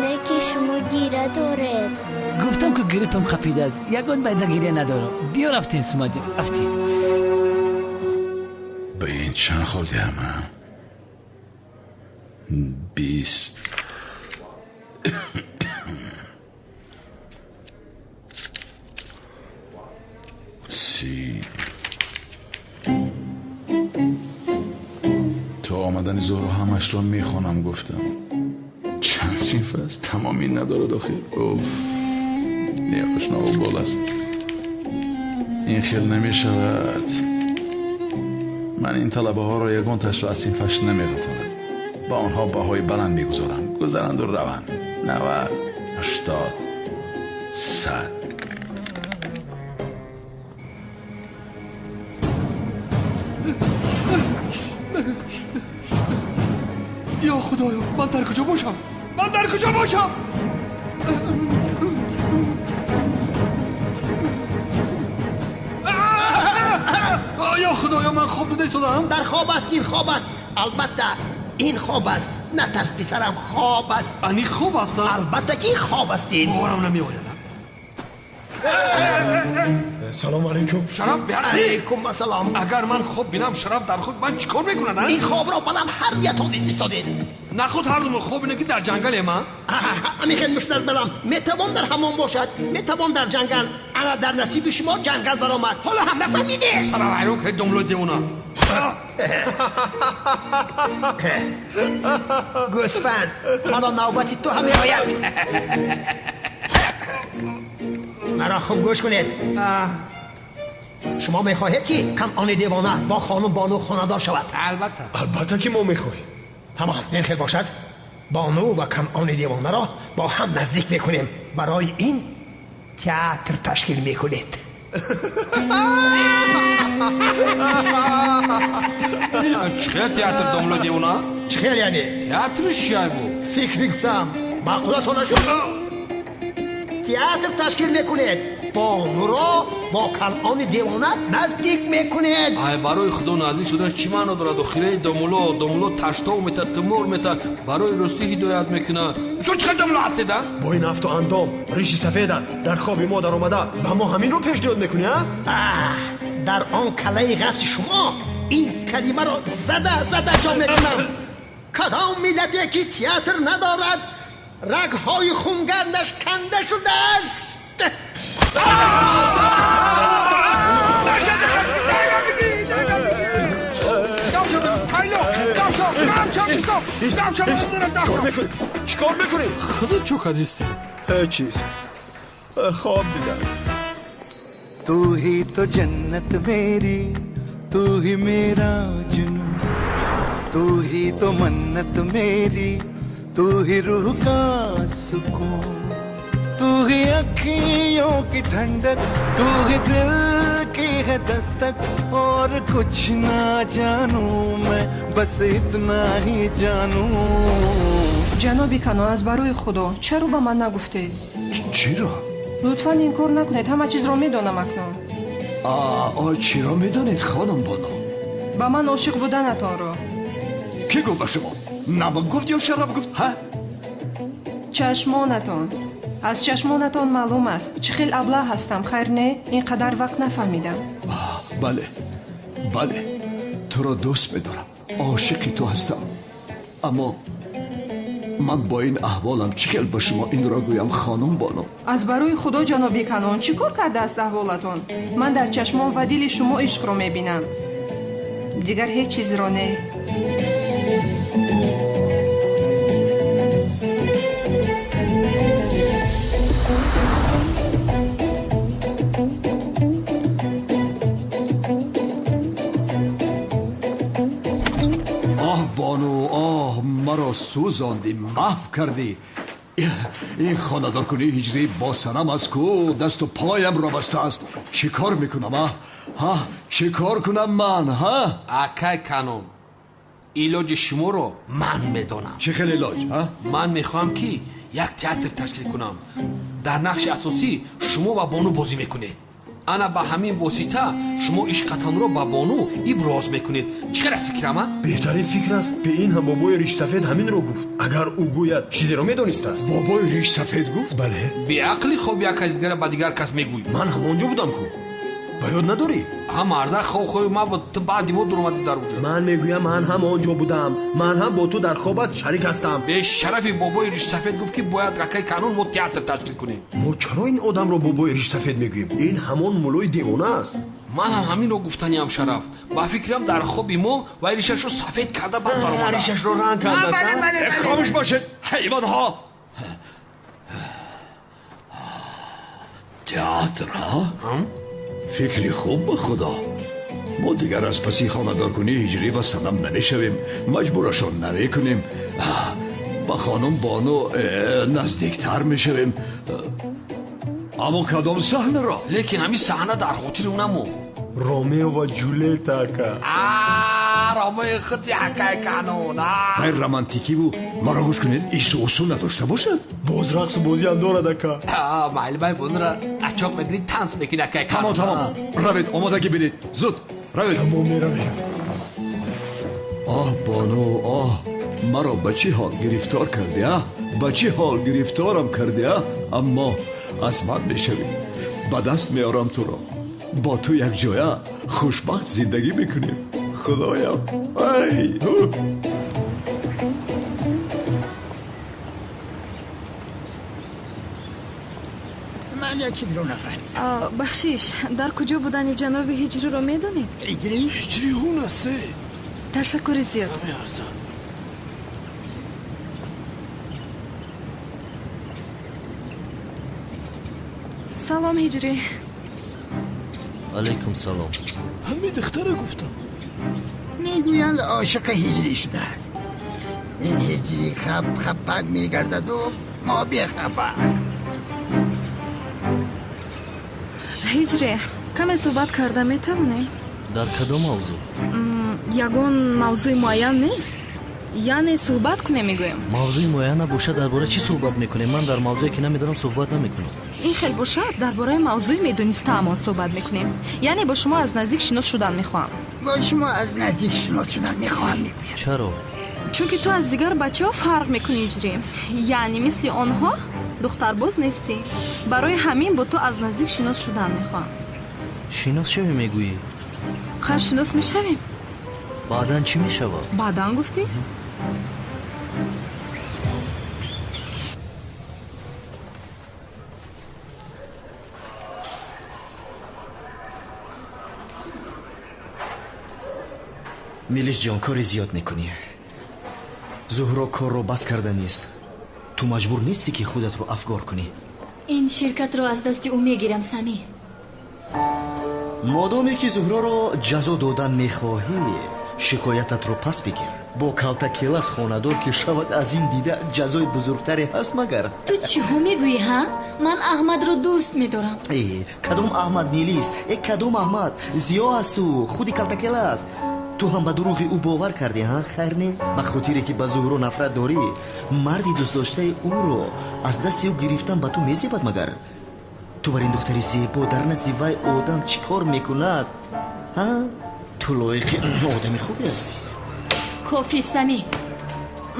Не ки шумо гира доред. Гуфтам ки гриппам хапидааст. Ягон байда гиря надорам. Биё рафтем, Суманҷон, рафтем. Ба ин чанд хол диҳам? 20. 30. То омадани Зуҳро ҳамашро мехонам гуфтам. Чанд синф аст? Тамоми надорад охир. Уф, неошнову бол аст. Ин хел намешавад. Ман ин талабаҳоро ягонташро аз синфаш намеғалтонам. Ба онҳо баҳои баланд мегузорам. Гузаранду раванд. 90, 80, 100. Ё Худоё, ман дар куҷо бошам? Ман дар куҷо бошам? Ё Худоё, ман хоб дида истодам? Дар хоб аст, ин хоб аст. Албатта ин хоб аст. Натарс писарам, хоб аст. Ани хоб аст? Албатта ки хоб аст ин. Боварам намеояд. Салом алейкум. Шараф алейкум ассалом. Агар ман хоб бинам, Шараф дар худ ман чӣ кор мекунад? Ин хобро балам ҳар ятон мистодед. Нахуд ҳар думо хоб ине ки дар ҷангале ма? Ҳамин мушнад балам. Метавон дар ҳамон бошад, метавон дар ҷангал. Ана дар насиби шумо ҷангал баромад. Ҳоло ҳам нафаҳмидед. Сарам айрон ки домло девона. Гӯсфанд, ҳоло навбати ту ҳам меояд. Маро хуб гӯш кунед. Шумо мехоҳед ки Канъони девона бо хонум Бону хонадор шавад? Албатта. Албатта ки мо мехоҳем. Тамом, ин хел бошад. Бону ва Канъони девонаро бо ҳам наздик мекунем. Барои ин театр ташкил мекунед. Чӣ театр, домло девона? Чӣ хел яъне? Театри чия бу? Фикр мегуфтам. Маъқулатон нашуд? Театр ташкил мекунед. Бонуро бо Канъони девона наздик мекунед. Ай, барои Худо наздик шудан чӣ маъно дорад? Охираи домуло, домуло таштов мета, тимур мета, барои ростӣ ҳидоят мекунад. Шумо чӣ хел домуло ҳастед, а? Бо ин афту андом, риши сафедат, дар хоби мо даромада ба мо ҳаминро пешниҳод мекунӣ, а? Дар он калаи ғафси шумо ин калимаро зада зада ҷо мекунам. Кадом миллате ки театр надорад, рагҳои хунгардаш канда шудааст. Чикор мекунӣ? Худо чӯ кадисти? Ҳеҷ чиз. Хоб дидам. तू ही तो जन्नत मेरी, तू ही मेरा जुनून, तू ही तो मन्नत मेरी, तू ही रूह का सुकून, तू ही अखियों की ठंडक, तू ही दिल की है दस्तक, और कुछ ना जानू मैं, बस इतना ही जानू. Ҷаноби Канон, аз барои Худо чаро ба ман нагуфтед? Чиро? Лутфан инкор накунед, ҳама чизро медонам акнун. Чиро медонед, хонум Бону? Ба ман ошиқ буданатонро. Кӣ гуфт ба шумо? Намак гуфт ё Шараф гуфт, ҳа? Чашмонатон. Аз чашмонатон маълум аст. Чӣ хел аблаҳ ҳастам, хайр не, ин қадар вақт нафаҳмидам. Бале, бале, туро дӯст медорам, ошиқи ту ҳастам. Аммо ман бо ин аҳволам чӣ хел ба шумо инро гӯям, хонум Бону? Аз барои Худо, ҷаноби Канон, чӣ кор кардааст аҳволатон? Ман дар чашмон ва дили шумо ишқро мебинам. Дигар ҳеҷ чизро не. Оҳ, Бону, оҳ, маро сӯзондӣ, маҳв кардӣ. Ин хонадоркунии ҳиҷрӣ бо санам аст ку, дасту поямро бастааст. Чӣ кор мекунам, а? Ҳа, чӣ кор кунам ман, ҳа? Акай Канон, илоҷи шуморо ман медонам. Чӣ хел илоҷ, ҳа? Ман мехоҳам ки як театр ташкил кунам. Дар нақши асосӣ шумо ва Бону бозӣ мекунед. Ана ба ҳамин восита шумо ишқатонро ба Бону иброз мекунед. Чӣ хел аст фикрам, а? Беҳтарин фикр аст. Бе ин ҳам бобои ришсафед ҳаминро гуфт. Агар ӯ гӯяд, чизеро медонистааст. Бобои ришсафед гуфт? Бале. Беақли хоб як кас дигара ба дигар кас мегӯй. Ман ҳамон ҷо будам ку. Ба ёд надорӣ? Ҳа, марда хоб ма ту баъди мо дуромадӣ дар уҷо. Ман мегӯям, ман ҳам он ҷо будам. Ман ҳам бо ту дар хобат шарик ҳастам. Бешарафи бобои ришсафед гуфт, ки бояд акай Канон мо театр ташкил кунем. Мо чаро ин одамро бобои ришсафед мегӯем? Ин ҳамон муллои девона аст. Ман ҳам ҳаминро гуфтаниам, Шараф. Ба фикрам, дар хоби мо вай ришашро сафед карда баъд баромадааст. Ришашро ранг кардааст. Хомӯш бошед, ҳайвонҳо! Театр, ҳа? Фикри хуб, ба худо. Мо дигар аз паси хонадоркунии Ҳиҷрӣ ва Санам намешавем, маҷбурашон намекунем. Ба хонум Бону наздиктар мешавем. Аммо кадом саҳнаро? Лекин ҳамин саҳна дар хотири ӯ намонд. Ромео ва Ҷулета, ака. Ромеои худи акай Канон. Ғайр романтикиву, маро гӯш кунед, ису усу надошта бошад. Боз рақсу бозиам дорад, ака. Маълимаи Бонура ачоқ мекунӣ, танс мекунӣ, акай Канон. Тамом, тамом, равед, омодагӣ бинед, зуд равед. Тамом, меравем. Оҳ, Бону, оҳ, маро ба чӣ ҳол гирифтор кардӣ, а? Ба чӣ ҳол гирифторам кардӣ, а? Аммо аз ман мешавӣ, ба даст меорам туро. Бо ту якҷоя хушбахт зиндагӣ мекунем. Худоям, ай! Ман як чизро нафаҳмидам. Бахшиш, дар куҷо будани ҷаноби Ҳиҷриро медонед? Ҳиҷрӣ? Ҳиҷрӣ ҳун аст. Ташаккури зиёд. Намеарзад. Салом, Ҳиҷрӣ. Алайкум салом. Ҳамин духтара гуфтам. Мегӯянд, ошиқи Ҳиҷрӣ шудааст. Ин Ҳиҷрӣ хап хапак мегардаду мо бехабар. Ҳиҷрӣ, каме суҳбат карда метавонем? Дар кадом мавзӯъ? Ягон мавзӯи муайян нест. Яъне суҳбат кунем, мегӯям. Мавзӯи муайян набошад, дар бораи чӣ суҳбат мекунем? Ман дар мавзӯе, ки намедонам, суҳбат намекунам. Ин хел бошад, дар бораи мавзӯи медонистаамон суҳбат мекунем. Яъне бо шумо аз наздик шинос шудан мехоҳам. Бо шумо аз наздик шинос шудан мехоҳам, мегӯям. Чаро? Чунки ту аз дигар бачаҳо фарқ мекунӣ, Ҳиҷрӣ. Яъне мисли онҳо духтарбоз нестӣ. Барои ҳамин бо ту аз наздик шинос шудан мехоҳам. Шинос шавӣ, мегӯӣ? Хайр, шинос мешавем. Баъдан чӣ мешавад? Баъдан гуфтӣ? Милисҷон, кори зиёд мекунӣ. Зуҳро корро бас карда нест. Ту маҷбур нестӣ, ки худатро афгор кунӣ. Ин ширкатро аз дасти ӯ мегирам, Самӣ. Модоме ки Зуҳроро ҷазо додан мехоҳӣ, шикоятатро пас бигир. Бо калтакелас хонадор ки шавад, аз ин дида ҷазои бузургтаре ҳаст магар? Ту чиҳо мегӯӣ, ҳа? Ман Аҳмадро дӯст медорам. Э, кадом Аҳмад, Мелис? Э, кадом Аҳмад? Зиё асту худи калтакелас. Ту ҳам ба дурӯғи ӯ бовар кардӣ, ҳа? Хайр, не? Ба хотире ки ба Зуҳро нафрат дорӣ, марди дӯстдоштаи ӯро аз дасти ӯ гирифтан ба ту мезебад магар? Ту бар ин духтари зебо дар назди вай одам чӣ кор мекунад, ҳа? Ту лоиқи одами хубе ҳастӣ. Кофӣ, Самӣ,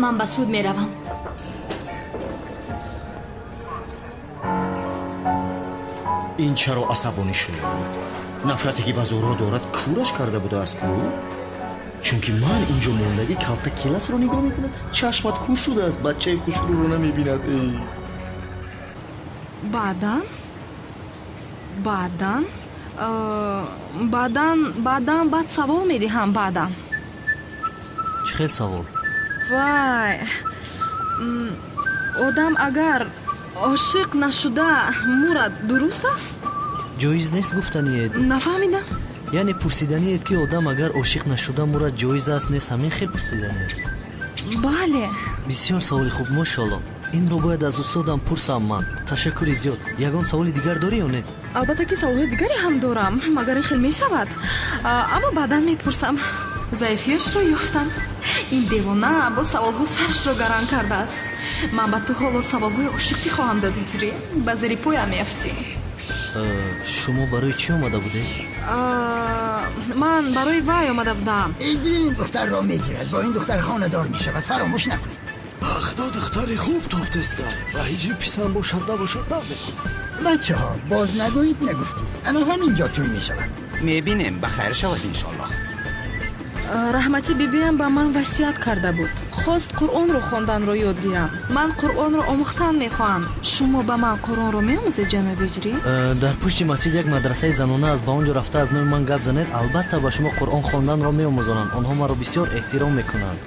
ман ба суд меравам. Ин чаро асабонӣ шуд? Нафрате ки ба Зуҳро дорад, кӯраш карда будааст ку? Чунки ман инҷо мондагӣ калта келасро нигоҳ мекунад. Чашмат кӯр шудааст, бачаи хушрӯро намебинад. Эй, Баъдан, баъдан, баъдан, баъдан, баъд савол медиҳам, баъдан. Чӣ хел савол? Вай, одам агар ошиқ нашуда мурад, дуруст аст? Ҷоиз нест гуфтаниед? Нафаҳмидам. Яъне пурсиданиед, ки одам агар ошиқ нашуда мурад, ҷоиз аст, нест, ҳамин хел пурсиданиед? Бале. Бисёр саволи хуб, мошалло. Инро бояд аз устодам пурсам ман. Ташаккури зиёд. Ягон саволи дигар дорӣ ё не? Албатта ки саволҳои дигаре ҳам дорам, магар ин хел мешавад? Аммо баъдан мепурсам. Заифиашро ёфтам. Ин девона бо саволҳо сарашро гаранг кардааст. Ман ба ту ҳоло саволҳои ошиқӣ хоҳам дод, Ҳиҷрӣ, ба зери поям меафтӣ. Шумо барои чӣ омада будед? Ман барои вай омада будам. Ҳиҷрӣ ин духтарро мегирад, бо ин духтар хонадор мешавад, фаромӯш накунед. Бахт Худо духтари хуб тофтестай. Ба ҳиҷри писарам бошад набошад намедонам. Бачаҳо, боз нагӯед нагуфтӣ. Ана ҳамин ҷо тӯй мешавад. Мебинем, ба хайр шавад иншоаллоҳ. Раҳматӣ бибиам ба ман васият карда буд. Хост Қуръонро хонданро ёд гирам. Ман Қуръонро омӯхтан мехоҳам. Шумо ба ман Қуръонро меомӯзед, ҷаноби Ҳиҷрӣ? Дар пушти масҷид як мадрасаи занона аст. Ба он ҷо рафта аз номи ман гап занед, албатта ба шумо Қуръон хонданро меомӯзонанд. Онҳо маро бисёр эҳтиром мекунанд.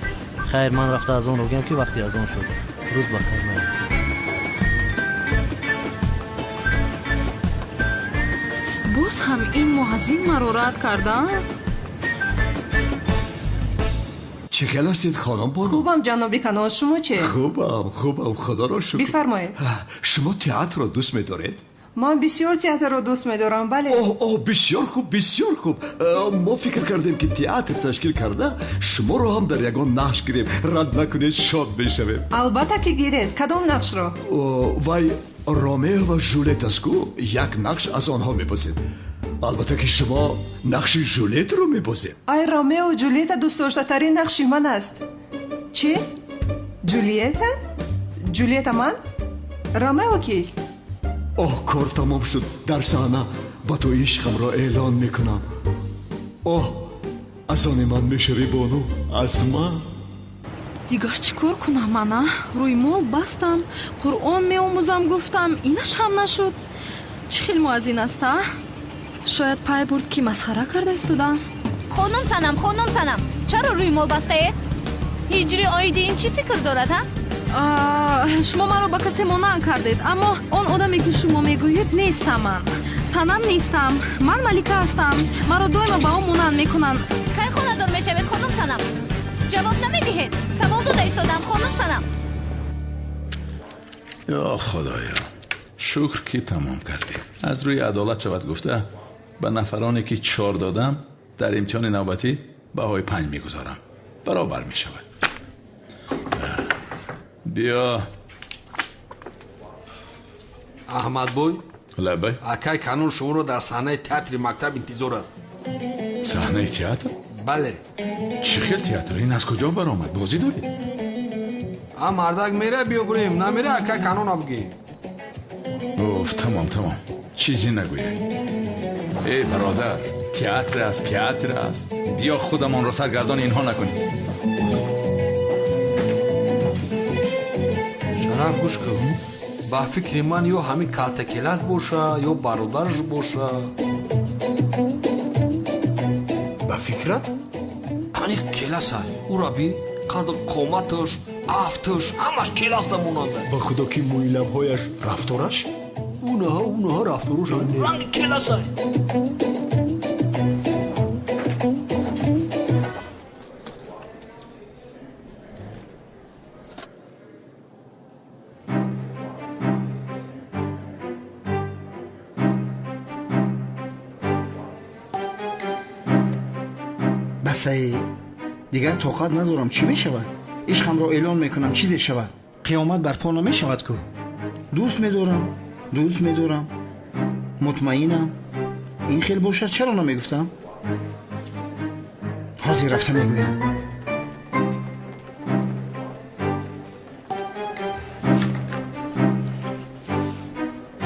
Хайр, ман рафта аз онро гӯям ки вақти азон шуд. Рӯз ба хайр наояд. Боз ҳам ин муаззин маро рад карда? Чӣ хел ҳастед, хонум бону? Хубам, ҷаноби Канон, шумо чӣ? Хубам, хубам, худоро шукр. Бифармоед. Шумо театрро дӯст медоред? Ман бисёр театрро дӯст медорам, бале. Оҳ, оҳ, бисёр хуб, бисёр хуб. Мо фикр кардем ки театр ташкил карда шуморо ҳам дар ягон нақш гирем. Рад накунед, шод мешавем. Албатта ки гиред. Кадом нақшро? Вай Ромео ва Жулет аст ку, як нақш аз онҳо мебозед. Албатта ки шумо нақши Жулетро мебозед. Ай, Ромео Ҷулиета дӯстдоштатарин нақши ман аст. Чӣ? Ҷулиета? Ҷулиета ман? Ромео кист? Оҳ, кор тамом шуд. Дар саҳна ба ту ишқамро эълон мекунам. Оҳ, аз они ман мешавӣ, бону, аз ман. Дигар чӣ кор кунам ана? Рӯймол бастам, Қуръон меомӯзам гуфтам, инаш ҳам нашуд. Чӣ хел муаззин аст, а? Шояд пай бурд ки масхара карда истодам. Хонум Санам, хонум Санам, чаро рӯймол бастаед? Ҳиҷрӣ оиди ин чӣ фикр дорад, ҳа? Шумо маро ба касе монанд кардед, аммо он одаме ки шумо мегӯед нестам ман. Санам нестам, ман Малика ҳастам. Маро доимо ба он монанд мекунанд. Кай хонадор мешавед, хонум Санам? Ҷавоб намедиҳед. Савол дода истодам, хонум Санам. Ё Худоё, шукр ки тамом кардем. Аз рӯи адолат шавад гуфта, ба нафароне ки 4 додам, дар имтиҳони навбатӣ баҳои 5 мегузорам. Баробар мешавад. Биё. Аҳмадбой. Лабай. Акай Канон шуморо дар саҳнаи театри мактаб интизор аст. Саҳнаи театр? Бале. Чӣ хел театр? Ин аз куҷо баромад? Бозӣ дорӣ? А мардак мера, биё бурем. Намера, акай Канона бигӣ. Уф, тамом, тамом. Чизе нагӯед. Эй бародар, театр аст, театр аст. Биё худамонро саргардони инҳо накунем. Шараф, гӯш кун. Ба фикри ман ё ҳамин калтакелас боша, ё бародараш боша. Ба фикрат? Ани келасай. Ура би, қад қоматаш, афташ, ҳамаш келаста монанда. Ба худо ки мӯи лабҳояш, рафтораш? Унаҳа, унаҳа рафторош ранги келасай. Басай, дигар тоқат надорам. Чӣ мешавад? Ишқамро эълон мекунам, чизе шавад. Қиёмат барпо намешавад ку. Дӯст медорам, дӯст медорам, мутмаинам. Ин хел бошад, чаро намегуфтам? Ҳозир рафта мегӯям.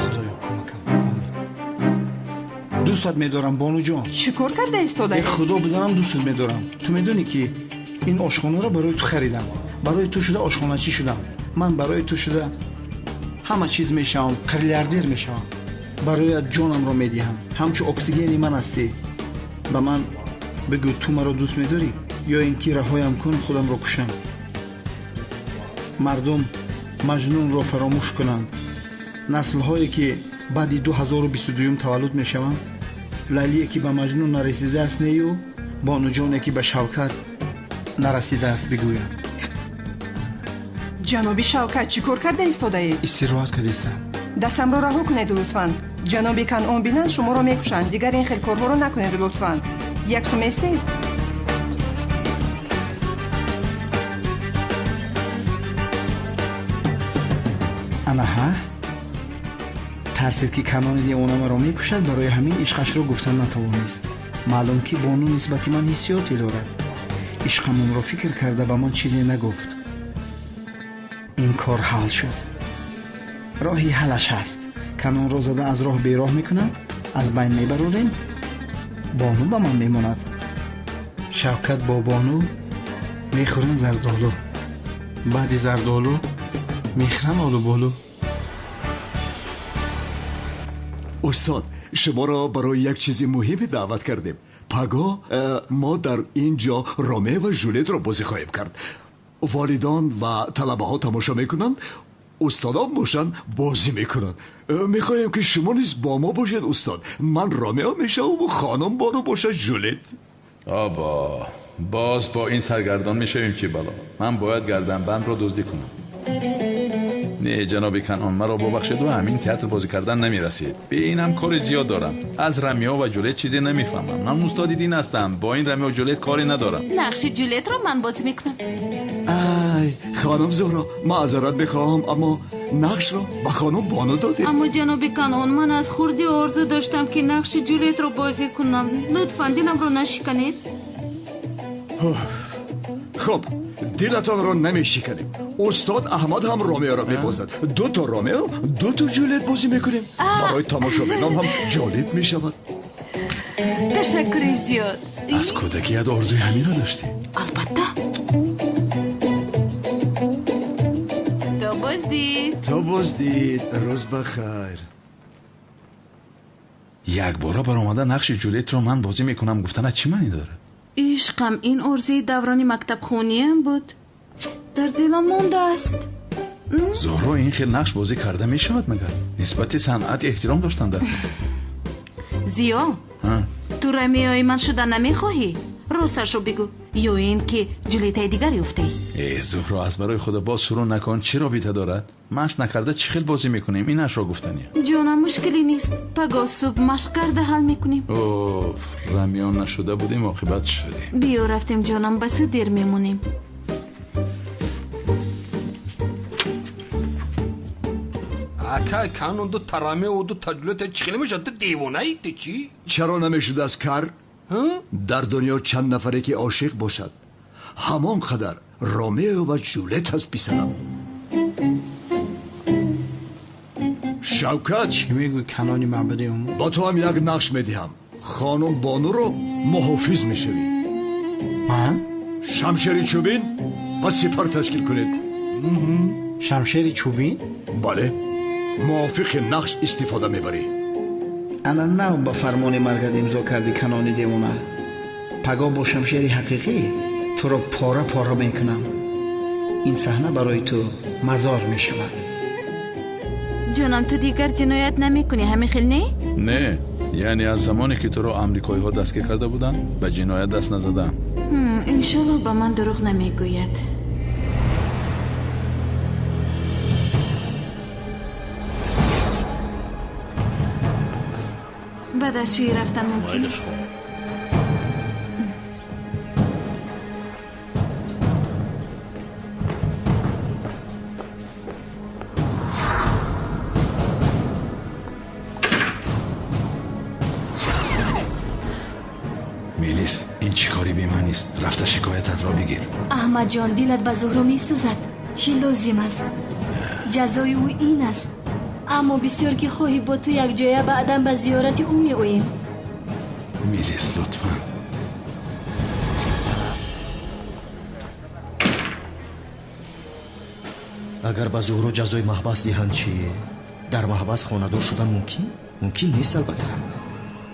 Худоё, кӯмакам кун. Омин. Дӯстат медорам, бонуҷон. Чӣ кор карда истодаӣ? Худо бизанам, дӯстат медорам. Ту медонӣ ки ин ошхонаро барои ту харидам. Барои ту шуда ошхоначӣ шудам. Ман барои ту шуда ҳама чиз мешавам, миллиардер мешавам. Бароят ҷонамро медиҳам. Ҳамчу оксигени ман ҳастӣ. Ба ман бигӯ, ту маро дӯст медорӣ ё ин ки раҳоям кун, худамро кушам? Мардум Маҷнунро фаромӯш кунанд. Наслҳое ки баъди 2022 таваллуд мешаванд, Лайлие ки ба Маҷнун нарасидааст нею, бонуҷоне ки ба Шавкат нарасидааст бигӯянд. Ҷаноби Шавкат, чӣ кор карда истодаед? Истироҳат кардистам. Дастамро раҳо кунед лутфан. Ҷаноби Канъон бинанд, шуморо мекушанд. Дигар ин хел корҳоро накунед лутфан. Як сум местед? Анаҳа, тарсид ки Канони девона маро мекушад, барои ҳамин ишқашро гуфтан натавонист. Маълум ки бону нисбати ман ҳиссиёте дорад. Ишқамонро фикр карда ба ман чизе нагуфт. Ин кор ҳал шуд. Роҳи ҳалаш ҳаст. Канонро зада аз роҳ бероҳ мекунам, аз байн мебарорем, бону ба ман мемонад. Шавкат бо бону мехӯранд зардолу, баъди зардолу мехӯранд олуболу. Устод, шуморо барои як чизи муҳиме даъват кардем. Пагоҳ мо дар ин ҷо Ромео ва Жулетро бозӣ хоҳем кард. Волидон ва талабаҳо тамошо мекунанд, устодон бошанд бозӣ мекунанд. Мехоҳем ки шумо низ бо мо бошед, устод. Ман Ромео мешавам, хонум Бону бошад Жулет. Обо, боз бо ин саргардон мешавем, чӣ бало. Ман бояд гарданбандро дуздӣ кунам. Не, ҷаноби Канон, маро бубахшед, ва ҳамин театр бозӣ кардан намерасид. Бе ин ҳам кори зиёд дорам. Аз Ромео ва Жулет чизе намефаҳмам. Ман устоди дин ҳастам, бо ин Ромео Жулет коре надорам. Нақши Жулетро ман бозӣ мекунам. Ай, хонум Зуҳро, маъзарат мехоҳам, аммо нақшро ба хонум Бону додем. Аммо ҷаноби Канон, ман аз хурдӣ орзу доштам ки нақши Жулетро бозӣ кунам. Лутфан диламро нашиканед. Хуб, дилатонро намешиканем. Устод Аҳмад ҳам Ромеоро мебозад. Ду то Ромео, ду то Жулет бозӣ мекунем. Барои тамошобинон ҳам ҷолиб мешавад. Ташаккури зиёд. Аз кӯдакият орзуи ҳаминро доштӣ? Албатта. То боздид. То боздид. Рӯз бахайр. Якбора баромада нақши Жулетро ман бозӣ мекунам гуфтанат чӣ маънӣ дорад? Ишқам, ин орзуи даврони мактабхониям буд. Дар дилам мондааст. Зуҳро, ин хел нақш бозӣ карда мешавад магар? Нисбати санъат эҳтиром доштан дар. Зиё, ту Ромеои ман шуда намехоҳӣ? Росташро бигӯ, ё ин ки Ҷулетаи дигар ёфтаӣ? Э, Зуҳро, аз барои худо боз шурӯъ накун. Чӣ робита дорад? Машқ накарда чӣ хел бозӣ мекунем? Инашро гуфтания. Ҷонам, мушкиле нест. Пагоҳ субҳ машқ карда ҳал мекунем. Оф, Ромео нашуда будем, оқибат шудем. Биё рафтем, ҷонам, ба сӯ дер мемонем. Акай Канон, ду та Ромео, ду та Ҷулета чӣ хел мешавад? Ту девонаӣ, ту чӣ? Чаро намешудааст, кар? Дар дунё чанд нафаре ки ошиқ бошад, ҳамон қадар Ромео ва Жулет аст, писарам. Шавкат, чӣ мегӯӣ, Канони маъбади умум? Ба ту ҳам як нақш медиҳам. Хонум Бонуро муҳофиз мешавӣ. Ман? Шамшери чӯбин ва сипар ташкил кунед. Шамшери чӯбин? Бале, мувофиқи нақш истифода мебарӣ. Ана нав ба фармони маргат имзо кардӣ, Канони девона. Пагоҳ бо шамшери ҳақиқӣ туро пора пора мекунам. Ин саҳна барои ту мазор мешавад. Ҷонам, ту дигар ҷиноят намекунӣ, ҳамин хел не? Не, яъне аз замоне ки туро амрикоиҳо дастгир карда буданд, ба ҷиноят даст назадам. Иншоллоҳ ба ман дурӯғ намегӯяд. Баъд аз шӯӣ рафтан мумкин аст? Мелис, ин чӣ кори бемаънист? Рафта шикоятатро бигир. Аҳмадҷон, дилат ба Зуҳро месӯзад. Чӣ лозим аст? Ҷазои ӯ ин аст. Аммо бисёр ки хоҳӣ бо ту якҷоя баъдан ба зиёрати ӯ меоем. Мелис, лутфан. Агар ба Зуҳро ҷазои маҳбас диҳанд чӣ? Дар маҳбас хонадор шудан мумкин? Мумкин нест, албатта.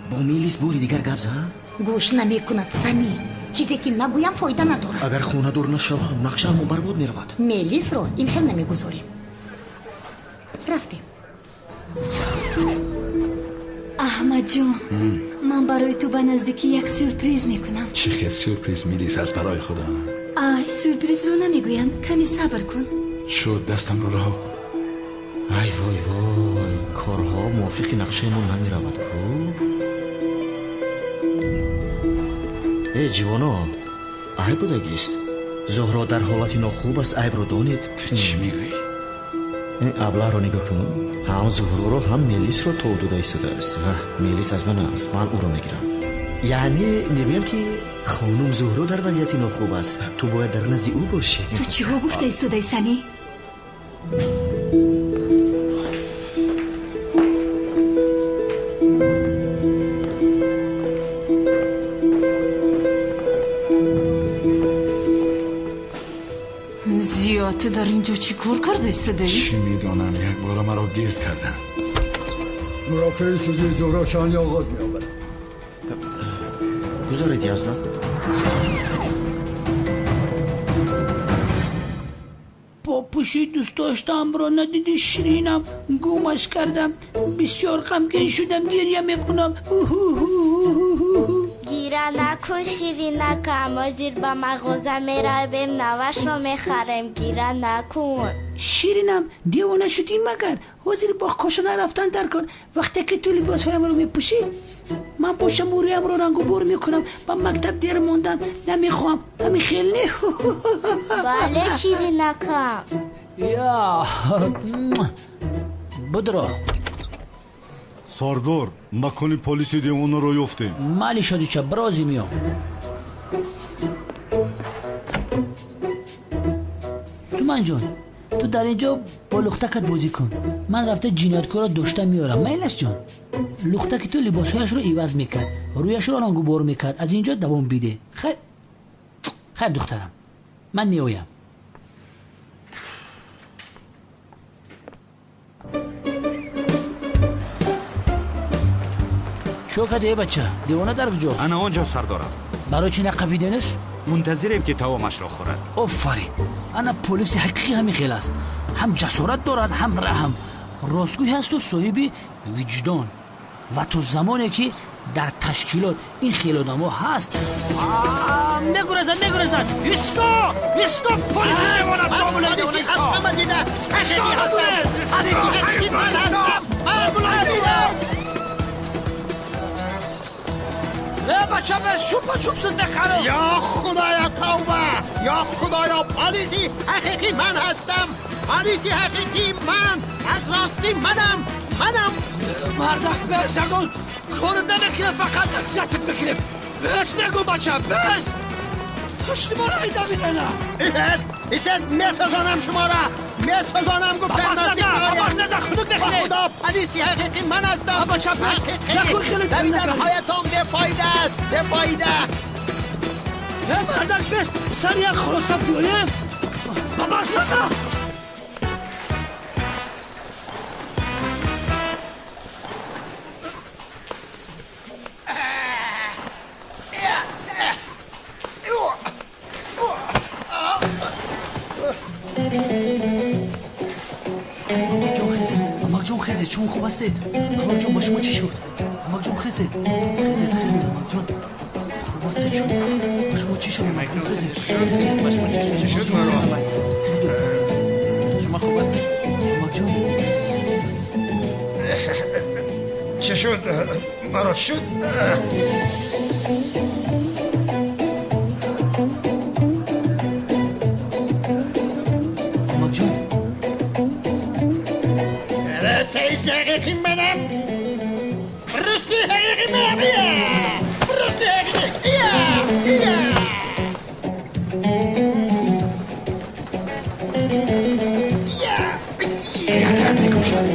Бо Мелис бори дигар гап зан? Гӯш намекунад, Самӣ. Чизе ки нагӯям фоида надорад. Агар хонадор нашавам, нақшаамон барбод меравад. Мелисро ин хел намегузорем. Рафтем. Аҳмадҷон, ман барои ту ба наздикӣ як сюрприз мекунам. Чӣ хел сюрприз, Мелис, аз барои худо? Ай, сюрпризро намегӯянд. Каме сабр кун. Шуд, дастамро раҳо кун. Ай вой вой, корҳо мувофиқи нақшаи мо намеравад ку. Э, ҷивонон, айб будагист. Зуҳро дар ҳолати нохуб аст, айбро донед. Ту чӣ мегӯӣ? Аблаҳро нигоҳ кун. Ҳам Зуҳроро, ҳам Мелисро то дода истодааст. Мелис аз ман аст, ман ӯро мегирам. Яъне мегӯям ки хонум Зуҳро дар вазъияти нохуб аст. Ту бояд дар назди ӯ бошӣ. Ту чиҳо гуфта истодаи, Самӣ? кор кардаистадаӣ? Чӣ медонам, якбора маро гирд карданд. Мурофиаи суди Зуҳро Шаҳни оғоз меёбад. Гузоред, Ясно. Попуши дӯстдоштаамро надиди, ширинам, гумаш кардам. Бисёр ғамгин шудам, гиря мекунам. Гира накун, ширинакам, ҳозир ба мағоза меравем, навашро мехарем. Гира накун. Ширинам, девона шудӣ магар? Ҳозир бо кошона рафтан дар кор. Вақте ки ту либосҳоямро мепӯшӣ, ман бошам рӯямро рангубор мекунам. Ба мактаб дер мондан намехоҳам. Ҳамин хел не? Бале, ширинакам. Я будро. Сардор, макони полиси девонаро ёфтем. Майли, шодича, бирози миём. Суманҷон, ту дар ин ҷо бо лухтакат бозӣ кун. Ман рафта ҷинояткорро дошта меорам. Майлаш, ҷон. Лухтаки ту либосҳояшро иваз мекард, рӯяшро рангубор мекард. Аз ин ҷо давом биде. Хайр, хайр, духтарам, ман меоям. Чо кардӣ, э бача? Девона дар куҷост? Ана он ҷо, сардорам. Барои чӣ нақабиденаш? Мунтазирем, ки таомашро хӯрад. Офарин! Ана полиси ҳақиқӣ ҳамин хел аст. Ҳам ҷасорат дорад, ҳам раҳм, ростгӯй ҳасту соҳиби виҷдон. Ва то замоне ки дар ташкилот ин хел одамо ҳаст, мегурезад, мегурезад. Исто, исто, полиси девона! Полиси аз ҳама дида ҳақиқӣ ҳастам. Полиси ҳақиқӣ ман ҳастам. Э бача, бес, чупа чупсит мехарам. Ё худоё, тавба! Ё худоё, полиси ҳақиқӣ ман ҳастам. Полиси ҳақиқӣ ман аз ростӣ манам, манам. Мардак, бес, ягон корт намекунем, фақат насиҳатат мекунем. Бес мегӯм, бача, бес. Пушти маро айдавидена. Исед, исед, месӯзонам шуморо, месӯзонам, гуфтам. Наздик наза, хунук мекунем. Ба худо, полиси ҳақиқӣ ман ҳастам. Бача, бес, накун хеле. Давиданҳоятон бефоида аст, бефоида. Э мардак, бес, сари як хулоса биёем. Бабас наза. Амакҷон, хезед, шумо хуб ҳастед? Амакҷон, ба шумо чӣ шуд? Амакҷон, хезед, хезед, хезед, амакҷон, хуб ҳастед шумо? Ба шумо чӣ шуд? Хезед, ба шумо чӣ шуд? Хезед, шумо хуб ҳастед? Амакҷон, чӣ шуд? Маро шуд? Амакҷон, Ростӣ ҳақиқӣ манам. Рости ҳақиқӣ манам. Рости ҳақиқӣ. Я! Я! Як мекушад.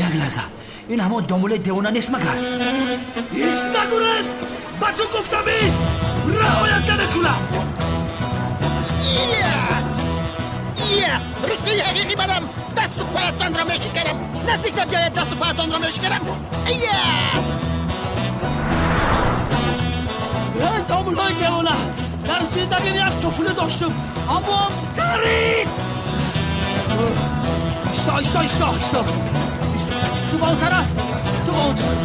Як лаҳза. Ин ҳамон домулаи девона нест магар? Ист, нагурест! Ба ту гуфтам, ист! Раҳоят намекунам. Я! Рости ҳақиқӣ манам. Дасту поятонро мешикарам. Наздик набиёед, дасту поятонро мешикарам. Я! Э домулои девона! Дар зиндагим як туфлӣ доштам, аммо дарид! Исто, исто, исто, исто! Ту ба он тараф, ту ба он тараф.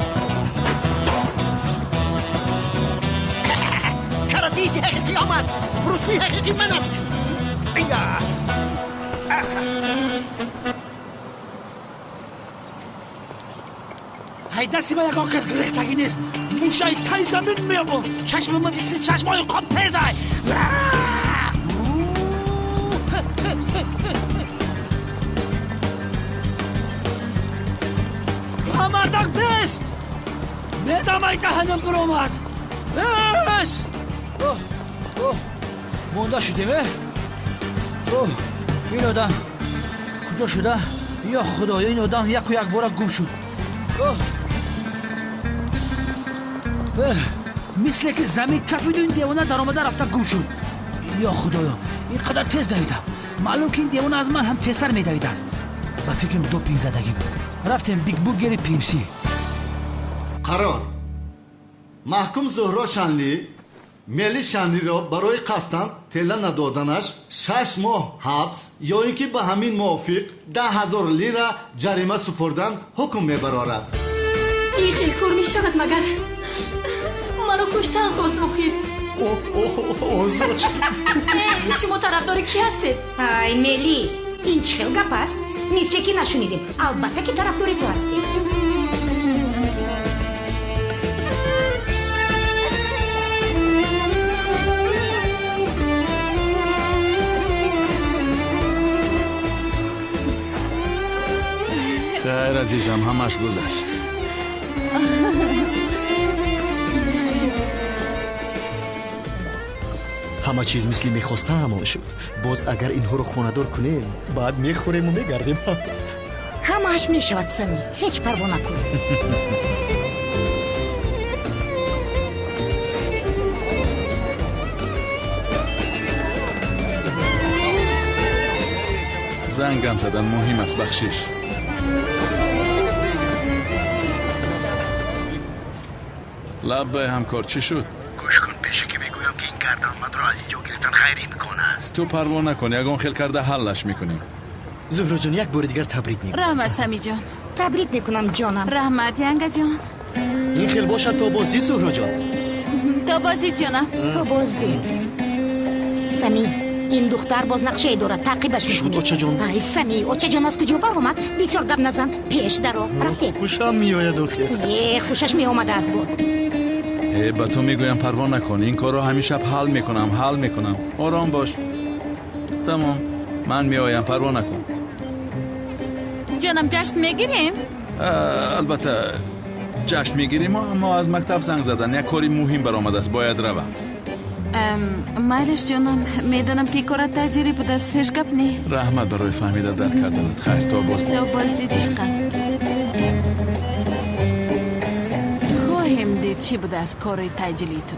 Каратиси ҳақиқӣ омад. Брусли ҳақиқӣ манам. Я! Ҳай, дасти ман ягон кас гирехтагӣ нест. Мушаи таи замин меёбам. Чашми ман мисли чашмои қоб тезай. Мардак, бес! Медамай, даҳанам биромад. Бес! Монда шудем, э? Ин одам куҷо шуда? Ё худоё, ин одам яку якбора гум шуд. Мисле ки замин кафиду ин девона даромада рафта гум шуд. Ё худоё, ин қадар тез давидам. Маълум ки ин девона аз ман ҳам тезтар медавидааст. Ба фикрам допинг задагӣ буд. Рафтем Биг Бургери Пипси. Қарор: маҳкум Зуҳро Шанлӣ Мели Шанлиро барои қасдан тела надоданаш 6 моҳ ҳабс ё ин ки ба ҳамин мувофиқ 10 000 лира ҷарима супурдан ҳукм мебарорад. Ин хел кор мешавад магар? Маро куштан хост охир. Шумо тарафдори кӣ ҳастед? Ай, Мелис, ин чӣ хел гап аст? Мисле ки нашунидем. Албатта ки тарафдори ту ҳастем. Хайр, азизам, ҳамаш гузашт. Ҳама чиз мисли мехостаамон шуд. Боз агар инҳоро хонадор кунем, баъд мехӯрему мегардем. Ҳамааш мешавад, Сами, ҳеҷ парво накун. Зангам задан, муҳим аст, бахшиш. Лаббай, ҳамкор, чӣ шуд? Гӯш кун, пеше ки мегӯям, ки ин гарданбандро аз ин ҷо гирифтан ғайриимкон аст. Ту парво накун, ягон хел карда ҳаллаш мекунем. Зуҳроҷон, як бори дигар табрик мекунам. Раҳмат, Самиҷон. Табрик мекунам, ҷонам. Раҳмат, янгаҷон. Ин хел бошад, то боздид, Зуҳроҷон. То боздид, ҷонам. То боздид, Сами. Ин духтар боз нақшае дорад, таъқибаш. Шуд, очаҷон. Ай, Сами, очаҷон аз куҷо баромад? Бисёр гап назан, пеш даро, рафтем. Хушам меояд охир. Э, хушаш меомадааст боз. Э, ба ту мегӯям, парво накун, ин корро ҳамин шаб ҳал мекунам, ҳал мекунам, ором бош. Тамом, ман меоям, парво накун. Ҷонам, ҷашн мегирем? Албатта, ҷашн мегирем, аммо аз мактаб занг задан, як кори муҳим баромадааст, бояд равам. Майлаш, ҷонам, медонам ки корат таъҷирӣ будааст, ҳеҷ гап не. Раҳмат барои фаҳмида дарк карданат. Хайр, то боз. То боздид, ишқам. Хоҳем дид, чӣ будааст кори таъҷилии ту.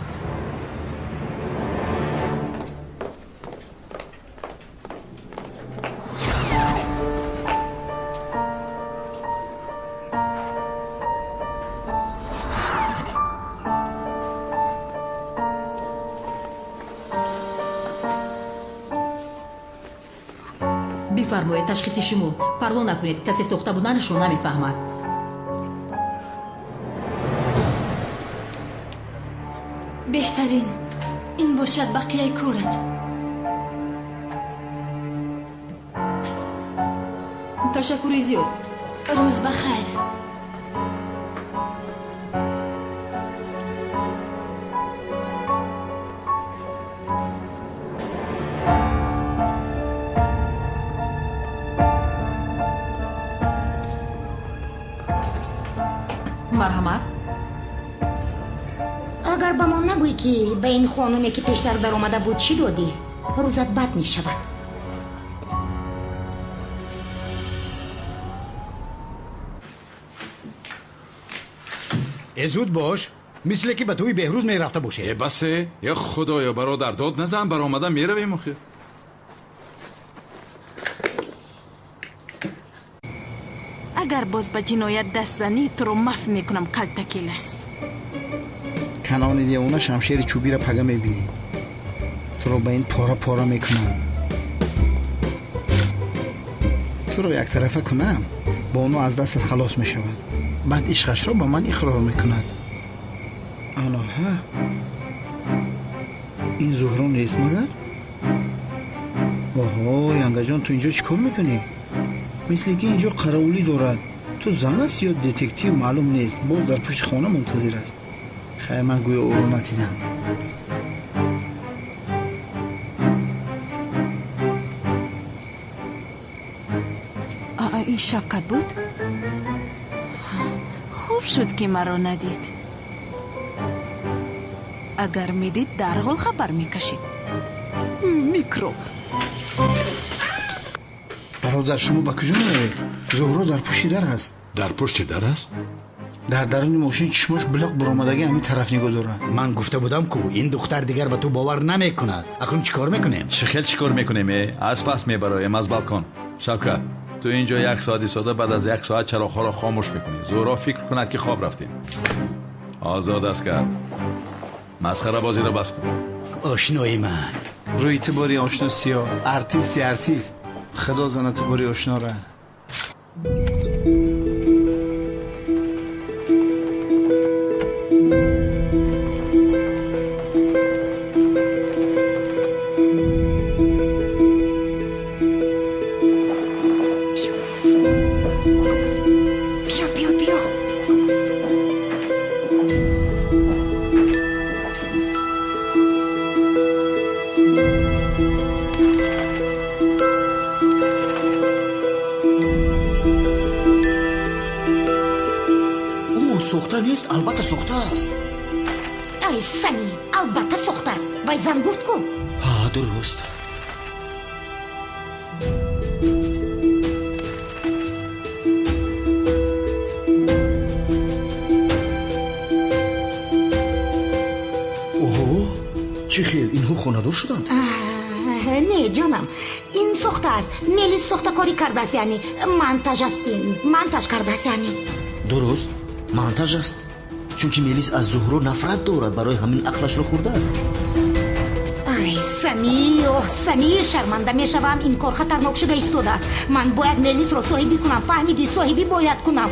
Бифармоед, ташхиси шумо. Парво накунед, касе сохта буданашро намефаҳмад. Беҳтарин ин бошад бақияи корат. Ташаккури зиёд. Рӯз ба хайр. Марҳамат. Агар ба мо нагӯӣ, ки ба ин хонуме, ки пештар даромада буд, чӣ додӣ, рӯзат бад мешавад. Э, зуд бош, мисле ки ба тӯи Беҳрӯз мерафта боше. Э, басе, е худоё, бародар, дод назан, баромада меравем охир. Агар боз ба ҷиноят даст занӣ, туро маф мекунам, калтакелас. Канони девона, шамшери чӯбира пага мебинӣ. Туро ба ин пора пора мекунам. Туро яктарафа кунам, бону аз дастат халос мешавад, баъд ишқашро ба ман иқрор мекунад. Аноҳа, ин Зуҳро нест магар? Оҳо, янгаҷон, ту инҷо чӣ кор мекунӣ? Мисле ки инҷо қаравулӣ дорад. Ту зан аст ё детектив, маълум нест, боз дар пушти хона мунтазир аст. Хайр, ман гӯё ӯро надидам. Ин Шавкат буд. Хуб шуд, ки маро надид. Агар медид, дарҳол хабар мекашид. Микроб. Бародар, шумо ба куҷо меравед? Зуҳро дар пушти дар аст. Дар пушти дар аст? Дар даруни мошин чишмош билоқ баромадаги ҳамин тараф нигоҳ дорад. Ман гуфта будам, ку ин духтар дигар ба ту бовар намекунад. Акнун чӣ кор мекунем? Чӣ хел чӣ кор мекунем? Аз пас мебароем аз балкон. Шавкат, ту инҷо як соат истода, баъд аз як соат чароғҳоро хомӯш мекунӣ. Зуҳро фикр кунад, ки хоб рафтем. Озод аскар, масхарабозиро бас кун. Ошнои ман. Рӯи ту бори ошно сиё, артисти артист. Худо зана ту бори ошнора. Сохта нест, албатта сохта аст. Ай Сами, албатта сохта аст. Вай зан гуфт ку. Ҳа, дуруст. Оҳо, чӣ хел инҳо хонадор шуданд? Не, ҷонам, ин сохта аст. Мелис сохтакорӣ кардааст, яъне монтаж аст, ин монтаж кардааст, яъне. Дуруст, монтаж аст, чунки Мелис аз Зуҳро нафрат дорад, барои ҳамин ақлашро хӯрдааст. Ай Сами, оҳ Сами, шарманда мешавам, ин кор хатарнок шуда истодааст. Ман бояд Мелисро соҳибӣ кунам, фаҳмидӣ? Соҳибӣ бояд кунам.